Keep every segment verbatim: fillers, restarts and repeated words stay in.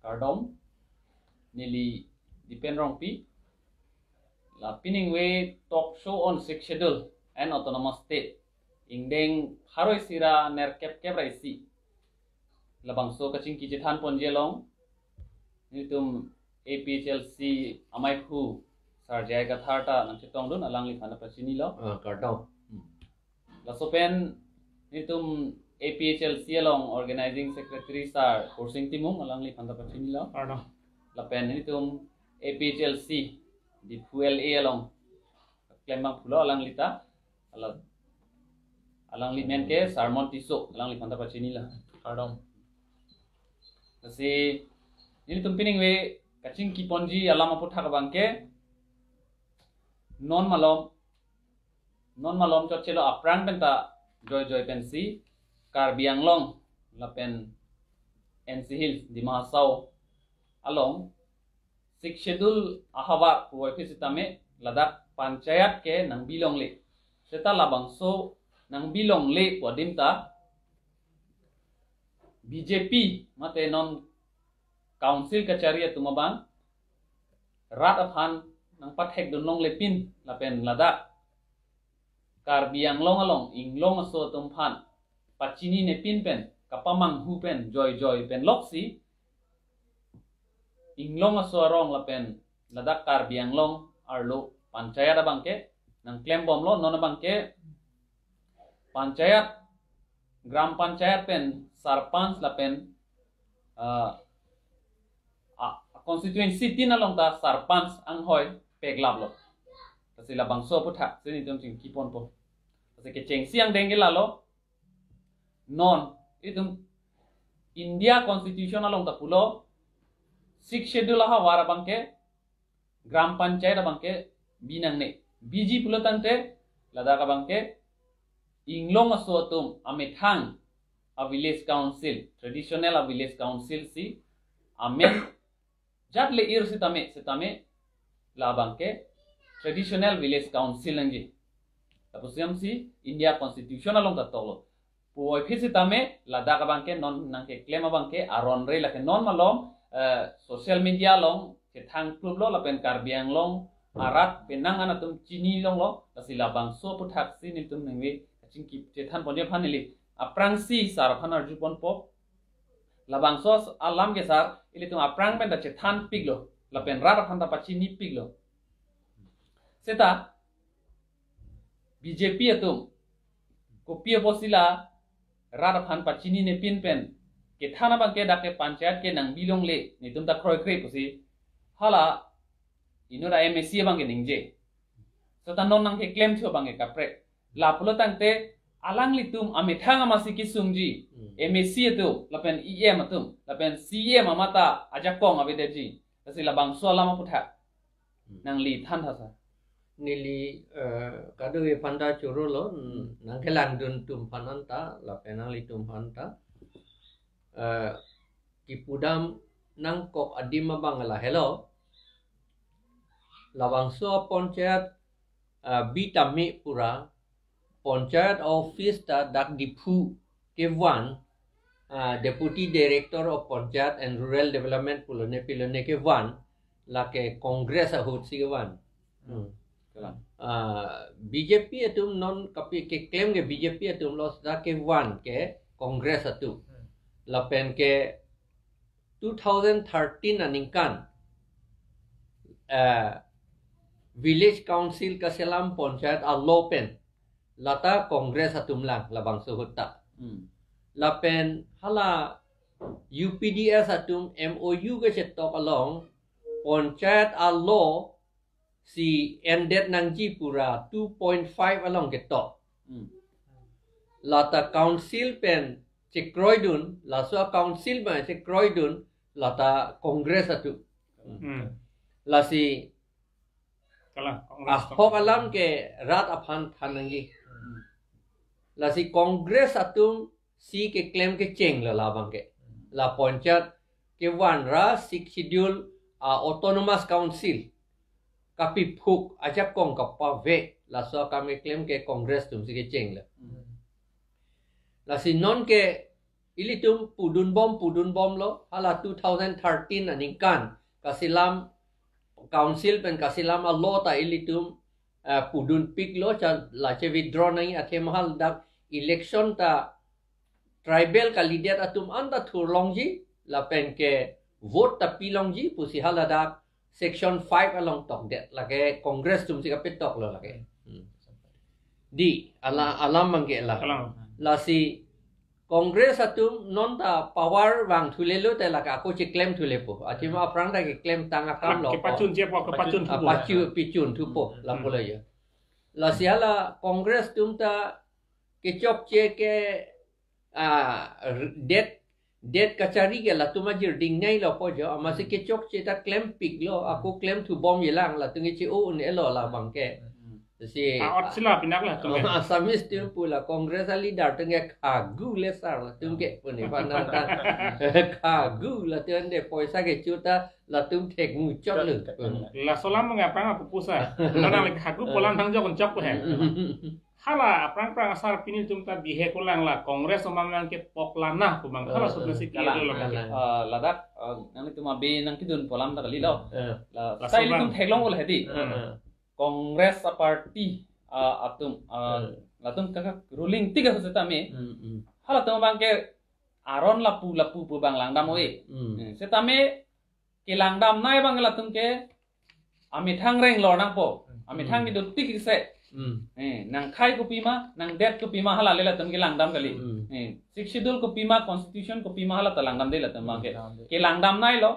Kardom, neli Dipen Rongpi. La piningve talk show on Sixth Schedule and Autonomous State. Ingdeng pharo isi ra nerkep kep ra isi. Labangso kachingki chethan ponji along, nelitum A P H L C amaiphu Sar J I Kathar ta nangchetongdun, alangliphan ta pachinilo. Ah, kardom. Hmm. Laso pen nelitum A P H L C along Organizing Secretary Sar Kursing Timung, alangliphan ta pachinilo. Kardom. Lapen nelitum A P H L C Diphu L A along klembang pulo alangli ta. Ala, alangli men ke Sar Mon Tisso, alangliphan ta pachinilo. Kardom. Lasi nelitum piningve kachingki ponji alam aputhak abangke, non malom, non malom chotchelo aphrang penta joijoi pensi Karbi Anglong lapen N C Hills, Dima Hasao along Sixth Schedule ahavar puvoiphit sitame ladak panchayat ke nangbilongle. Seta labangso nangbilongle pu adim ta B J P mate non council kachari atum abang rat aphan nangpathekdun longle pin lapen ladak Karbi Anglong along inglong aso atum aphan pachinine pin pen kapamanghu pen joijoi pen loksi inglong aso arong lapen ladak Karbi Anglong arlo panchayat abangke nangklembomlo. Non abangke panchayat, gram panchayat pen sarpanch lapen, ah, ah, constituency tin along ta sarpanch anghoi peglaplo. Lasi labangso aputhak si nelitum chingki ponpo. Lasi kechengsi angdeng ke lalo, non itum India Constitution along ta pulo Sixth Schedule ahavar abangke gram panchayat abangke binangne. Biji pulo tangte ladak abangke inglong aso atum amethang a village council, traditional a village council si amen jat le-ir sitame, sitame labangke traditional village council nangji. Lapusi amsi India Constitution along ta toklo. Puvoiphit sitame ladak abangke non nangkeklem abangke aron re lake non malom, eh, social media along chethang kluplo lapen Karbi Anglong arat penang an atum chini longlo. Lasi labangso aputhak si nelitum ningve kachingki chethan ponji aphan neli aphrangsi sar aphan arju ponpo. Labangso alam ke sar, ilitum aphrang penta chethan piklo lapen rat aphan ta pachini piklo. Seta B J P atum kopi apotsi la rat aphan pachinine pin pen kethan abangke dak ke panchayat ke nangbilongle, nelitum ta kroikre pusi hala inut a M A C abangke ningje. Seta non nangkeklem thu abangke kaprek. Lapulo tangte alanglitum amethang amatsi kesungji, Hmm. M A C atum lapen E M atum lapen C E M amat ta ajakong avedetji. Lasi labangso alam aputhak Hmm. nangli thantha sar. Neli, eh, kadokave aphan ta chorolo, Hmm. nangkelangdun atum aphan anta lapen nanglitum aphan ta, eh, kipudam nangkok adim abang lahelo. Labangso panchayat, ah, bitame pura panchayat office ta dak Diphu kevan, ah, Deputy Director of Panchayat and Rural Development pulone pilone kevan, lake Congress ahut si kevan. Hmm. Kalang. Ah, B J P atum non kapi keklem ke B J P atumlo, seta kevan ke Congress atum. Hmm. Lapen ke two thousand thirteen aningkan, eh, Village Council kaselam panchayat a-law pen lata Congress atum lang labangso ahut ta. Hmm. Lapen hala U P D S atum M O U kechetok along panchayat a-law si ended nangji pura two point five along ketok. Hmm. Lata council pen chekroidun, laso council pen chekroidun, lata Congress atum. Hmm. Lasi Kalang, Congress ahok alam ke rat aphan than nangji. Hmm. Lasi Congress atum si keklem kechenglo labang ke. La panchayat kevan ra Sixth Schedule a-autonomous council kapiphuk ajakong kapave, laso akam keklem ke Congress atum si kechenglo. Hmm. Lasi non ke Ilitum pudunbom pudunbomlo, hala two thousand thirteen aningkan kasilam, council pen kasilam a-law ta ilitum, eh, pudunpiklo, cha la che-withdraw nangji, athema hala dak election ta tribal kalidet atum anta thurlongji lapen ke vote ta pilongji pusi hala dak section five along tokdet, lake Congress atumsi kapetoklo lake. Hmm. Dei, ala, alam abangke la. Alam. Lasi Congress atum non ta power vangthulelote lake ako cheklemthulepo. Athema aphrang ta keklemtang akamlo. Kepachun chepo, kepachun Ah, thupo. Pachu, pichunthupo, Hmm. lapulo ya. Lasi hala Congress atum ta kechokche ke, ah, r-, det, det kachari ke latum ajir dingnailo po jo, amatsi kechokche ta klempiklo, ako klemthubomjilang, latum ke che-o un-elo labangke. Hmm. Si, A-ot sila pinak latum ke. Assamese atum pu la Congress a-leader atum ke khagule sir, latum ke puni pana ta. Khagu latum de poisa kecho ta latum thekmuchotlo. Laso alam abang aphrang apupu sa. Nang le khagu polam nang jok chok he. Hmm. Hala aphrang aphrang asar pini atum ta bihek-o lang la Congress atum abangke poklang na pu abang hala Eh, sudra eh, si kalang, kiri lo kalang. Ke. Ah, ladak, ah, nanglitum abi nangkedun pu alam ta kalilo. Eh. La, Laso style atum abang. Theklongpo la hedi. Eh, eh. Congress a-party, ah, atum, ah, Eh. latum kaka ruling tik asetame. Hmm, hmm. Halatum abangke aron lapu lapu pu abang langdam oi. Hmm. Eh, setame kelangdamnei abang latum ke amethang reng lor nangpo. Amethang Hmm. kedo tik se. Hmm. Eh, nangkhei kopima, nangdet kopima hala le latum kelangdam kali. Hmm. Eh, Sixth Schedule kopima, Constitution kopima hala ta langdamde latum abangke. Langdamde. Kelangdamneilo.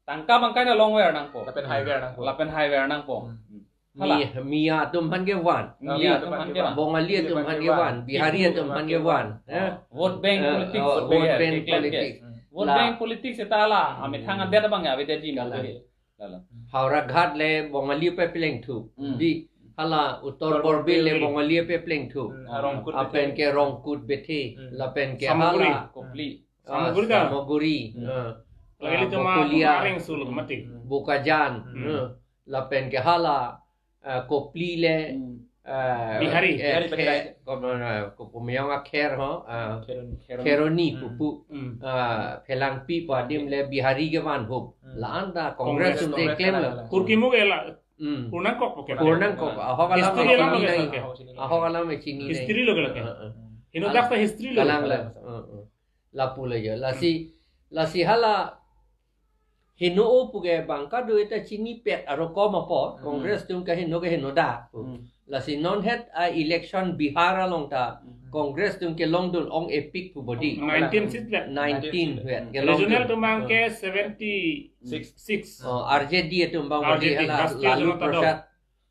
Tangka abangke ta longver nangpo. Lapen haiver nangpo. Lapen haiver nangpo. Hmm. Hala. Mi-, Miya atum aphan ke van. Miya atum aphan ke van. Bongali atum aphan ke van. Bihari atum aphan ke van. Eh? Vote bank Eh, politics. oh, vote bank Keklem ke. Politics. Vote La. Bank politics seta la. Hmm. Amethang adet abang ya, avedetji Kalang. Modi. Lalo. Howraghat le Bongali peplengthu. Hmm. Dei hala Uttar Uttar Borbil le Borbil. Bongali peplengthu. Hmm, Rongkut Lapen Bethe. Ke Rongkut Bethe. Hmm. Lapen ke Samaguri. Hala. Kopili. Ah, Samaguri ta? Samaguri. Hmm. Ah. Lagi Ah, itu mah Bokolia. Kemarin suluk mati. Hmm. Bokajan. Hmm. Ah. Lapen ke hala, ah, Kopili le, Hmm. ah, Bihari. Eh, Bihari Kher, Pakai. Kom-, ah, Kopumyong a Kher ho, ah, Kheroni. Kheroni. Kheroni Hmm. pupu. Hmm. Ah, Phelangpi pu adim le Bihari kevan hup. Hmm. La-an ta Congress Congress, atum Congress keklem kenal la. Kurkimuk ela. Hmm. Kurnangkok pakai. Kurnangkok. Ah. Ahok alam History alam chini lagi nai. Pakai. Ahok alam chini nai. History lo ke lagi. Ah, ah. Hino Al-, dak ta history lo. Kalang la. Ah, ah. Lapulo ya. Lasi, lasi hala heno-o pu ke bang kado-eta chinipet arokom apot, Hmm. Congress atum kaheno kaheno da pu. Hmm. Lasi non het a-election Bihar along ta, Hmm. Congress atum kelongdun ong-epik pu bodi. Nineteen seat le. Nineteen seat. Nineteen seat. Regional kelongdun. Atum abangke Hmm. seventy-six. Oh, R J D atum abang bodi R J D, hala Rashtriya Lalu Janata Dal. Prasad.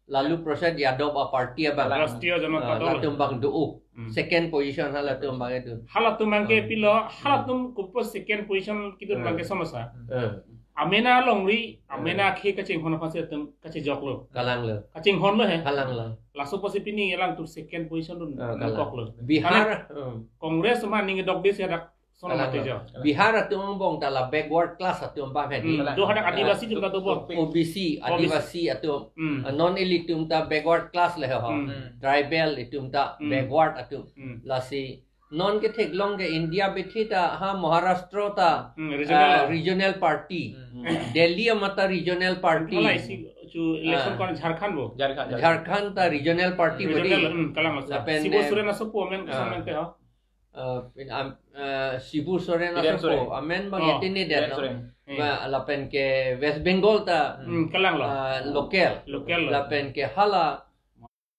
Lalu Prasad Yadav a-party abang. Rashtriya Janata Ah, Dal. Latum abang do-o. Hmm. Second position halatum abang itu. Halatum abangke Hmm. pilo, Hmm. halatum kopi second position kedun Hmm. abangke somosa. Hmm. Amena longri, Hmm. amena akhei kachinghon aphansi atum kachejoklo. Kalanglo. Kachinghonlo he. Kalanglo. Laso apotsi pini alangtum second position dun Ah, kalang. Nangkoklo. Bihar, Karena hmm. Congress atum aning dokde si hadak Sono Kalang mati lo. Jo. Bihar atum angbong ta la backward class atum abang hedi. Hmm, do hadak Adivasi atum ta dobom. O B C, O B C. Adivasi atum. Hmm. Ah, non ilitum ta backward class le ho. Hmm. Tribal itum ta Hmm. backward atum. Hmm. Lasi non ketheklong ke India bethe ta ha Maharashtra ta, Hmm, regional. Ah, regional party. Hmm. Delhi amat ta regional party. Hala isi chu election Ah. Kon Jharkhand bo. Jharkhand, Jharkhand. Jharkhand ta regional party Regional, bodi. Hmm, kalang masa. Lapen Shibu ne Soren asopo amen Ah. Kesamen te ho. Ah, pin am, ah, Shibu Soren Biren asopo, Soren. Amen abang Oh, iti ni Biren dan, no? Soren. Hmm. Ba, lapen ke West Bengal ta, Hmm, kalang lo. Ah, local. Local lo. Lapen ke hala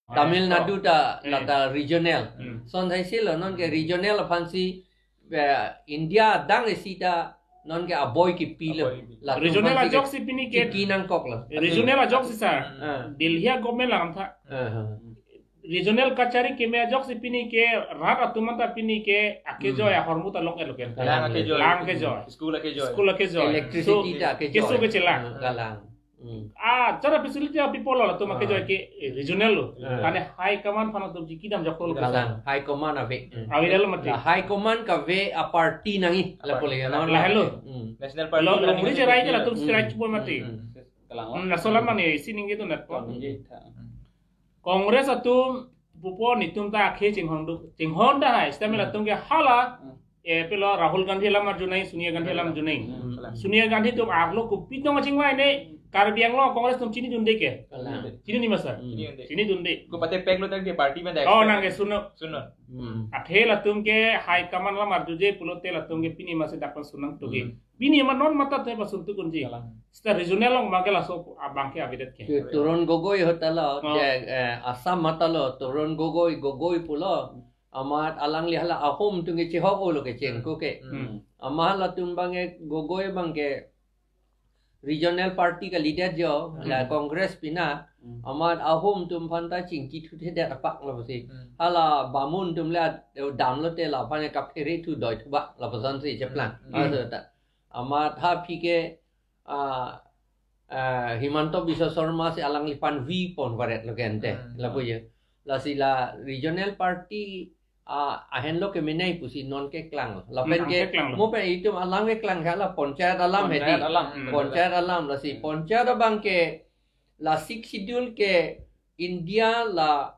Maharashtra. Tamil Nadu ta, Hmm. lata regional. Hmm. Lason thaisi lo, non ke regional aphansi, eh, India adang isi ta, non ke aboi kepilo. Aboi kepilo. Latum Regional aphansi ke ajoksi pini ke chiki nangkoklo. Regional ajoksi sir. Ah. Delhi government langtha. Ah, ah. Regional kachari keme ajoksi pini ke rat atum anta pini ke akejoi Hmm. ahormu ta long eloken. Lang akejoi. Lang akejoi. School akejoi. School akejoi. Electricity So, ta akejoi. Keso kechelak. Hmm, kalang. Hmm. Ah, chara facility api polo latum Ah. akejoi ke, eh, regional lo. Ah. Kane high command aphan atum chiki damjoklo. Kalang. High command ave. Hmm. Ave lo mati. La high command kave a-party nangji. A-party. Lapu le, non Lahelo. Hmm. National party Lo, lo, muni cherai ke latum Hmm. cherai chupon mati. Hmm. Kalang lo. Hmm, laso alam mane isi ningje tu nat po. Ningje tha. Congress atum pupo netum ta akhei chinghon do, chinghon da hai, sitame Hmm. latum ke hala Hmm. eh, pilo Rahul Gandhi alam arjunai, Sonia Gandhi alam arjunai. Hmm. Sonia Gandhi atum arlo kopi tong kachingvai ne, Karbi Anglong Congress atum chinidunde ke. Kalang. Chinine ma sir? Hmm. Chinidunde. Kopite pek lo tadi party pen Oh, extra. Nang ke suno. Suno. Hmm. Athe latum ke high command alam arjuje pulote latum ke pini masi dak pen sunang tuge. Hmm. Pini ma non mata te pasun tukun ji. Kalang. Seta regional along abang ke laso abang ke avedet ke. Ke Tarun Gogoi ahut ta lo, Oh. je, eh, Assam mata lo, Tarun Gogoi, Gogoi pulo. Amat alangli hala ahum atum ke chehok-o lo ke chengko ke. Hmm. Amat latum abang ke Gogoi abang ke regional party kalidet jo, la Hmm. Congress pina. Hmm. Amat ahum atum aphan ta chingki thuthedet apak lapusi. Hmm. Hala Bamun atum le ad-, damlote laphan kaphere thu doi thu bak lapuson si cheplang. Hmm. Aso ta. Amat ha aphi ke, ah, ah, Himanta Biswa Sarma si alangliphan vi pon varet lo ke ante. Hmm. Lapu jo. Lasi la regional party, ah, ahenlo kemenei pusi non keklang. Lapen Hmm, ke, keklang lo. mo pen itum alam keklang hala panchayat alam Panchayat hedi. alam. Hmm. Panchayat alam lasi. Hmm. Panchayat abang ke la Sixth Schedule ke India la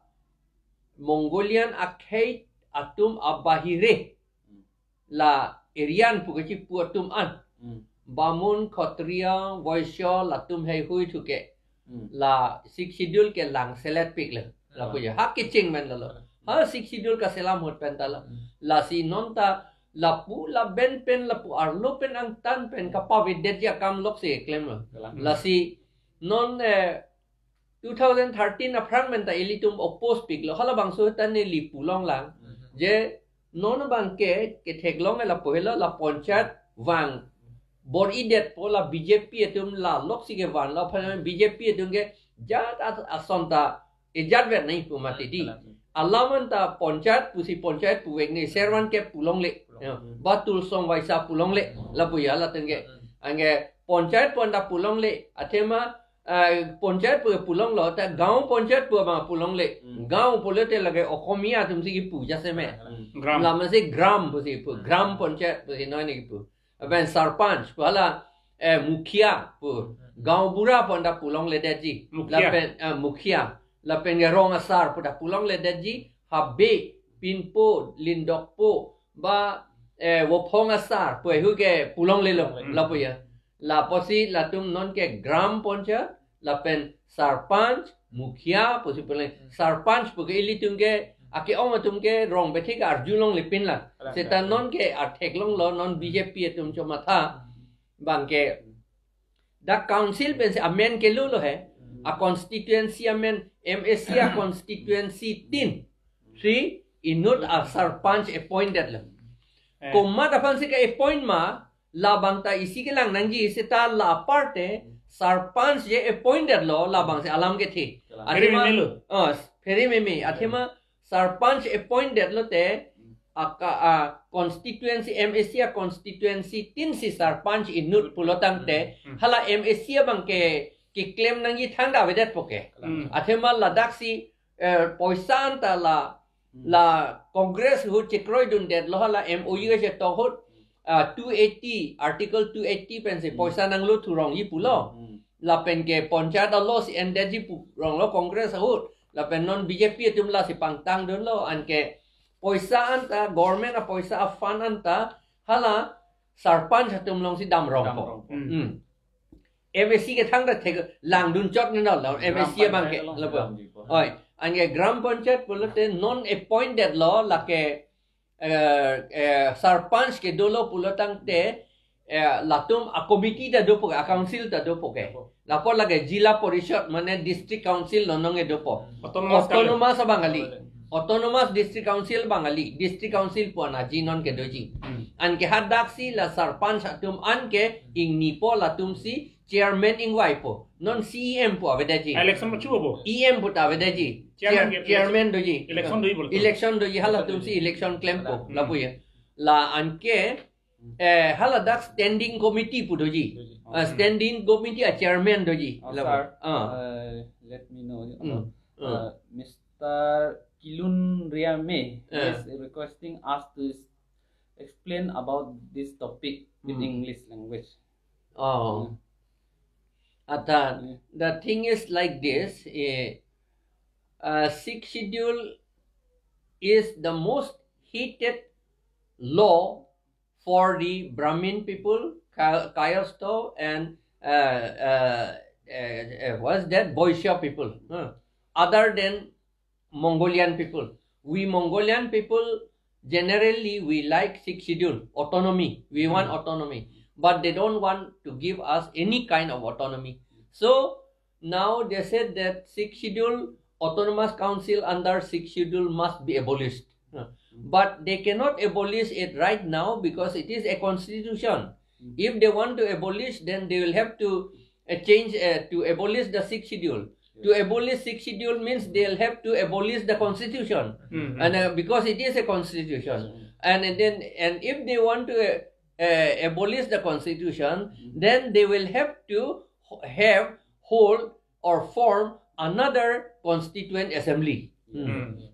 Mongolian akhei atum abahire Hmm. la Aryan pu kachipu atum an. Hmm. Bamun, Khatriya, Vaishya, latum heihui thu ke. Hmm. La Sixth Schedule ke langselet pik le. Lapu jo. Ha kecheng men lo lo. Hmm. Ha Sixth Schedule kaselam ahut pen ta lo. Hmm. Lasi non ta lapu laben pen lapu arlo pen angtan pen kapavedetji akam lok si klem lo. Kalang. Lasi non, eh, two thousand thirteen aphrang pen ta ilitum oppose pik lo. Halabangso ta neli pulonglang. Hmm. Je non abang ke, ketheklong lapu helo la panchayat vang bor-idetpo la B J P atum la lok si kevan lo aphan B J P atum ke jat as-, ason ta ejat vet nangji pu mati di. Kalang. Alam anta panchayat pusi panchayat puvek ne servan ke pulongle. Pulong. Ya, Hmm. Batul Song Vaisa pulongle. Hmm. Lapu jo latum ke. Hmm. Anke panchayat pu anta pulongle. Athema, ah, panchayat pu pulonglo, ta gaon panchayat pu abang pulongle. Hmm. Gaon pulote lake Okomiya atum si kipu jasemet. Hmm. Gram. Lama si gram pusi pu, Hmm. gram panchayat pusi noi ne kipu. Lapen sarpanch pu hala, eh, mukhiya pu. Hmm. Gaon bura pu anta pulongledetji. Mukhiya. Lapen, eh, mukhiya. Lapen ke rong asar pu ta pulongledetji. Habe, pinpo, lindokpo, ba, eh, vophong asar pu heihui ke pulonglelo. Pulongle. Lapu jo. Lapusi latum non ke gram panchayat, lapen sarpanch, mukhiya, pusi pulong. Hmm. Sarpanch pu ke ilitum ke, ake-ong atum ke rong bethe ke arjulongle pin la. Kalang, Seta kalang. non ke atheklong lo, non Hmm. B J P atum chomatha. Hmm. Abang ke, dak council pensi amen kelo lo he. Hmm. A constituency amen, M A C a constituency tin. Three, inut a sarpanch appointed lo. Eh. Komat aphan si ke-appoint ma, labang ta isi kelang nangji seta la aparte, sarpanch je appointed lo, labang si alam kethe. Kalang. Phere Athema, meme lo. Oh, phere meme. Athema sarpanch appointed lote, Hmm. aka, a, constituency, M A C a constituency tin si sarpanch inut pulo tangte, Hmm. Hmm. hala M A C abang ke, keklem nangji thangta avedetpo ke. Kalang. Hmm. Athema ladak si, eh, poisa anta la, Hmm. la Congress ahut chekroidundet lo hala M O U chetok ahut, ah, two eighty, Article two eighty pensi Hmm. poisa nanglo thurongji pulo. Hmm. Lapen ke panchayat alo si endetji pu rong lo Congress ahut. Lapen non B J P atum lasi pangtangdunlo anke poisa anta, government apoisa a fund anta, hala sarpanch atum along si damrongpo. Damrongpo. Hmm. Hmm. M A C ke thangta theklangdun chot ne no, la M A C Gram abang ke, Panchayat along lapu. Oi, anke gram panchayat pulote non appointed lo lake, eh, eh, sarpanch ke dolo pulo tangte, eh, latum a committee ta dopo ke, a council ta dopo ke. Dopo. Lapu lake Zilla Parishad mane district council lonong e dopo. Autonomous Autonomous abang kali. Autonomous District Council abang kali, District Council pu anaji non ke doji. Hmm. Anke hadak si la sarpanch atum anke ingnipo latum si chairman ingvaipo. Non C E M pu avedetji. Election ma chubo. E M pu ta avedetji. Chairman Chair-, ke election. Chairman doji. Election doji bol. Election doji halatum si election klempo. Hmm. Lapu jo. La anke, eh, haladak standing committee pu doji. Doji. Ah, standing committee a chairman doji. Oh, lapu. Sir. Ah. Uh, let me know. Hmm. Uh, Hmm. Mister Kilun Riame Eh. is requesting us to s-, explain about this topic with Hmm. English language. Oh. Hmm. Ata, Hmm. the thing is like this, eh, uh, Sixth Schedule is the most hated law for the Brahmin people, Ka- Kayastha and uh, uh, uh, uh, what's that? Vaishya people, huh? Other than Mongolian people. We Mongolian people, generally, we like Sixth Schedule, autonomy. We want autonomy. But they don't want to give us any kind of autonomy. So now they said that Sixth Schedule, autonomous council under Sixth Schedule must be abolished. But they cannot abolish it right now because it is a constitution. If they want to abolish, then they will have to uh, change uh, to abolish the Sixth Schedule. To abolish Sixth Schedule means they'll have to abolish the constitution. And uh, because it is a constitution. And, and then, and if they want to uh, uh, abolish the constitution, then they will have to h- have, hold or form another constituent assembly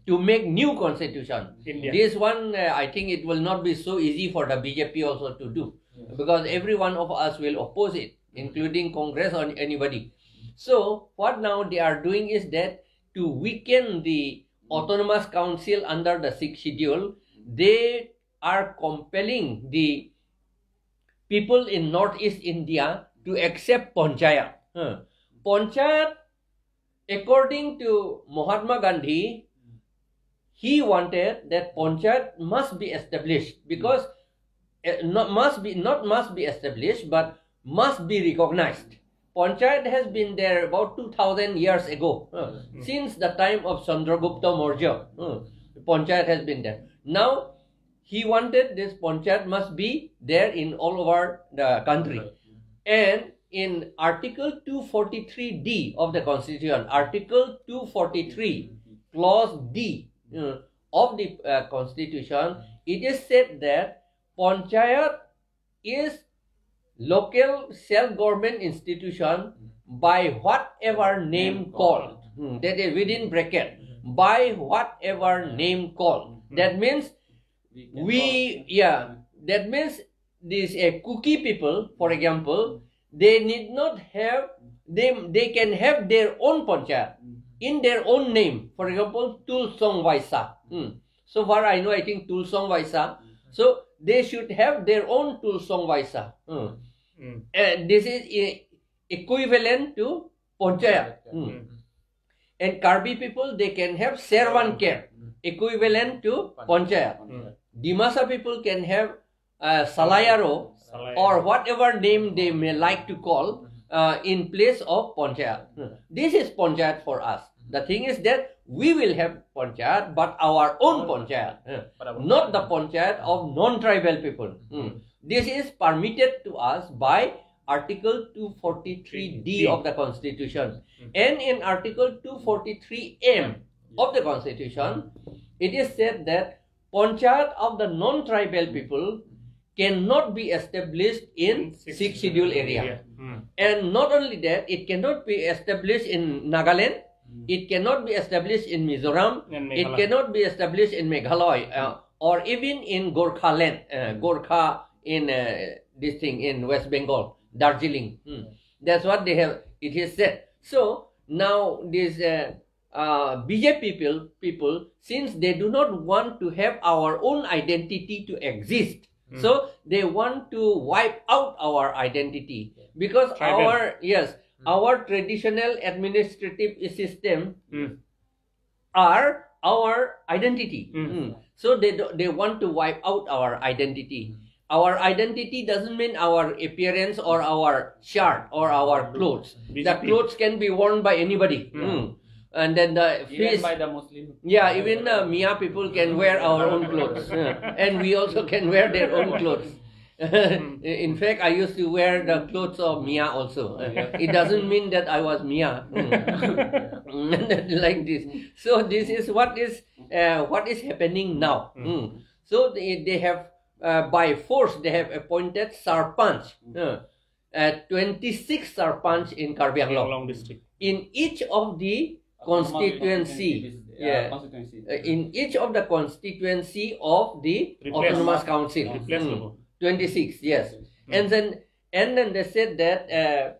to make new constitution. India. This one, uh, I think it will not be so easy for the B J P also to do, because every one of us will oppose it, including Congress or anybody. So what now they are doing is that to weaken the autonomous council under the Sixth Schedule, they are compelling the people in Northeast India to accept panchayat. Huh. Panchayat, according to Mahatma Gandhi, he wanted that panchayat must be established because uh, not must be not must be established but must be recognized. Panchayat has been there about two thousand years ago, uh, since the time of Chandragupta Maurya. Uh, panchayat has been there. Now he wanted this panchayat must be there in all over the country. And in Article two forty-three D of the Constitution, Article two forty-three, Clause D uh, of the uh, Constitution, it is said that panchayat is local self-government institution by whatever name called. Hmm, that is within bracket, by whatever name called. That means we, yeah, that means this uh, Kuki people, for example, they need not have, they they can have their own panchayat in their own name. For example, Tulsong Vaisa. Hmm. So far I know, I think Tulsong Vaisa. So they should have their own Tulsong Vaisa. Hmm. And this is e- equivalent to panchayat. Hmm. And Karbi people, they can have Servan Ker, equivalent to panchayat. Dimasa people can have uh, Salayaro or whatever name they may like to call uh, in place of panchayat. This is panchayat for us. The thing is that we will have panchayat, but our own panchayat, not the panchayat of non-tribal people. Hmm. This is permitted to us by Article two forty-three D of the Constitution. And in Article two forty-three M of the Constitution, it is said that panchayat of the non-tribal people cannot be established in Sixth Schedule area. Hmm. And not only that, it cannot be established in Nagaland, it cannot be established in Mizoram, and it Meghalaya. Cannot be established in Meghalaya, uh, or even in Gorkhaland, uh, Gorkha in uh, this thing in West Bengal, Darjeeling. Hmm. That's what they have, it is said. So now this uh, uh, B J P people, people, since they do not want to have our own identity to exist, so they want to wipe out our identity because Tribal. Our, yes, our traditional administrative system Hmm. Are our identity. Hmm. Hmm. So they do, they want to wipe out our identity. Our identity doesn't mean our appearance or our shirt or our clothes. The B J P. Clothes can be worn by anybody. Hmm. Hmm. And then the Even face, by the Muslim. Yeah, even uh, Mia people can wear our own clothes. Yeah. And we also can wear their own clothes. In fact, I used to wear the clothes of Mia also. Oh, yeah. It doesn't mean that I was Mia. Hmm. Like this. So this is what is uh, what is happening now. Hmm. Hmm. So they, they have uh, by force they have appointed sarpanch. Uh, uh, twenty-six sarpanch in Karbi Anglong. Anglong district. In each of the Autonomous constituency, constituency, yeah, uh, constituency. Uh, in each of the constituency of the Replace. Autonomous Council. Replace Hmm. Logo. Twenty-six, yes. Hmm. And then and then they said that uh,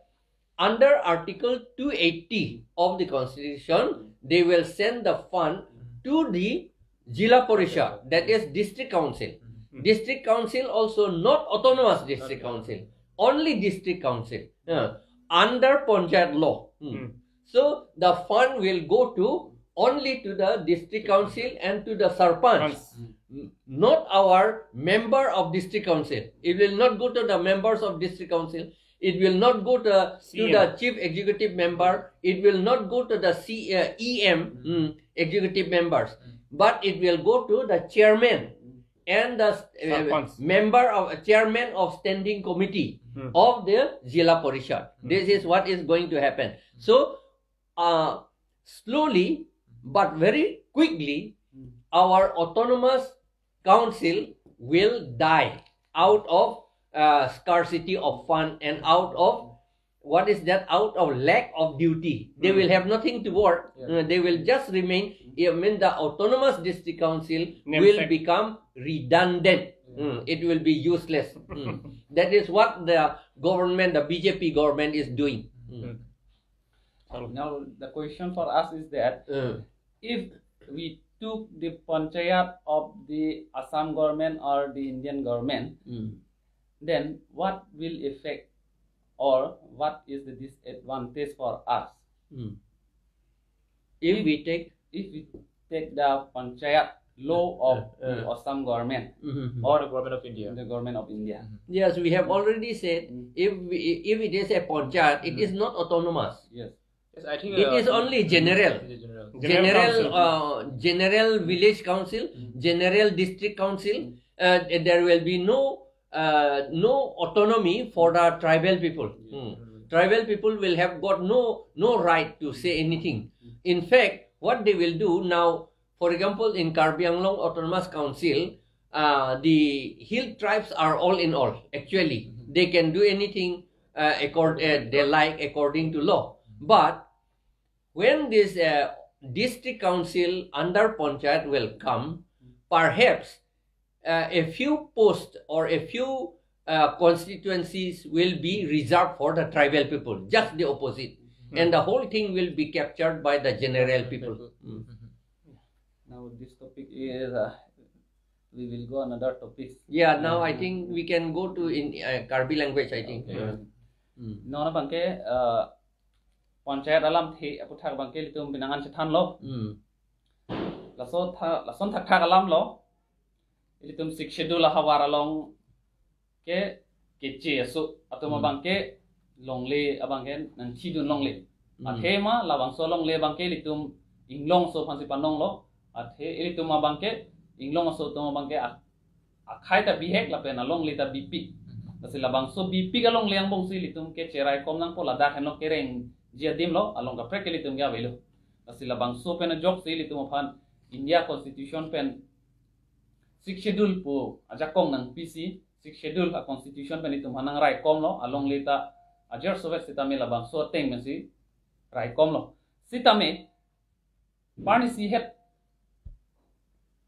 under Article two eighty of the Constitution, they will send the fund to the Jila Parishad, that is District Council. District council also not autonomous district council, only district council, uh, under panchayat law. Hmm. So the fund will go to only to the district council and to the sarpanch, not our member of district council. It will not go to the members of district council. It will not go to, to the chief executive member. It will not go to the C, uh, E M, mm, executive members. But it will go to the chairman and the uh, member of, chairman of standing committee of the Zilla Parishad. This is what is going to happen. So uh, slowly but very quickly, our autonomous council will die out of uh, scarcity of fund and out of, what is that, out of lack of duty. They will have nothing to work. Uh, they will just remain, I mean, the autonomous district council will become redundant. It will be useless. That is what the government, the B J P government is doing. Now, the question for us is that if we took the panchayat of the Assam government or the Indian government, then what will affect or what is the disadvantage for us? If we take If we take the panchayat law of the Assam government Or the government of India. The government of India. Yes, we have already said if we, if it is a panchayat, it is not autonomous. Yes. Yes, I think It is only general. General, uh, general village council, general district council. Uh, there will be no uh, no autonomy for the tribal people. Hmm. Tribal people will have got no no right to say anything. In fact, what they will do now, for example, in Karbi Anglong Autonomous Council, uh, the hill tribes are all in all. Actually, they can do anything uh, accord, uh, they like according to law. But when this uh, district council under panchayat will come, perhaps uh, a few posts or a few uh, constituencies will be reserved for the tribal people, just the opposite. And the whole thing will be captured by the general people. Now this topic is uh, we will go another topic. Yeah, now I think we can go to in uh, Karbi language, I think. Okay. Uh, non abangke uh, panchayat alamthe aputhak abangke ilitum pinangan chethanlo. Laso tha, lason thakthak alamlo. Ilitum Sixth Schedule ahavar along ke keche aso atum abangke longle abangke nangchidun longle. Athema labangso longle abangke ilitum inglong aso aphansi panonglo. Athe ilitum abangke inglong aso atum abangke ak akhei ta bihek lapen alongle ta bipik. Lasi labangso bipik alongle angbongsi ilitum ke cheraikom nangpo, ladak henlo kerengji adimlo, along kaprek ke ilitum ke avelo. Lasi labangso pen ajoksi ilitum aphan India Constitution pen Sixth Schedule pu ajakong nangpisi, Sixth Schedule a Constitution pen ilitum aphan nangraikomlo, alongle ta ajar sovet sitame labangso ateng pensi raikomlo. Sitame parnisi het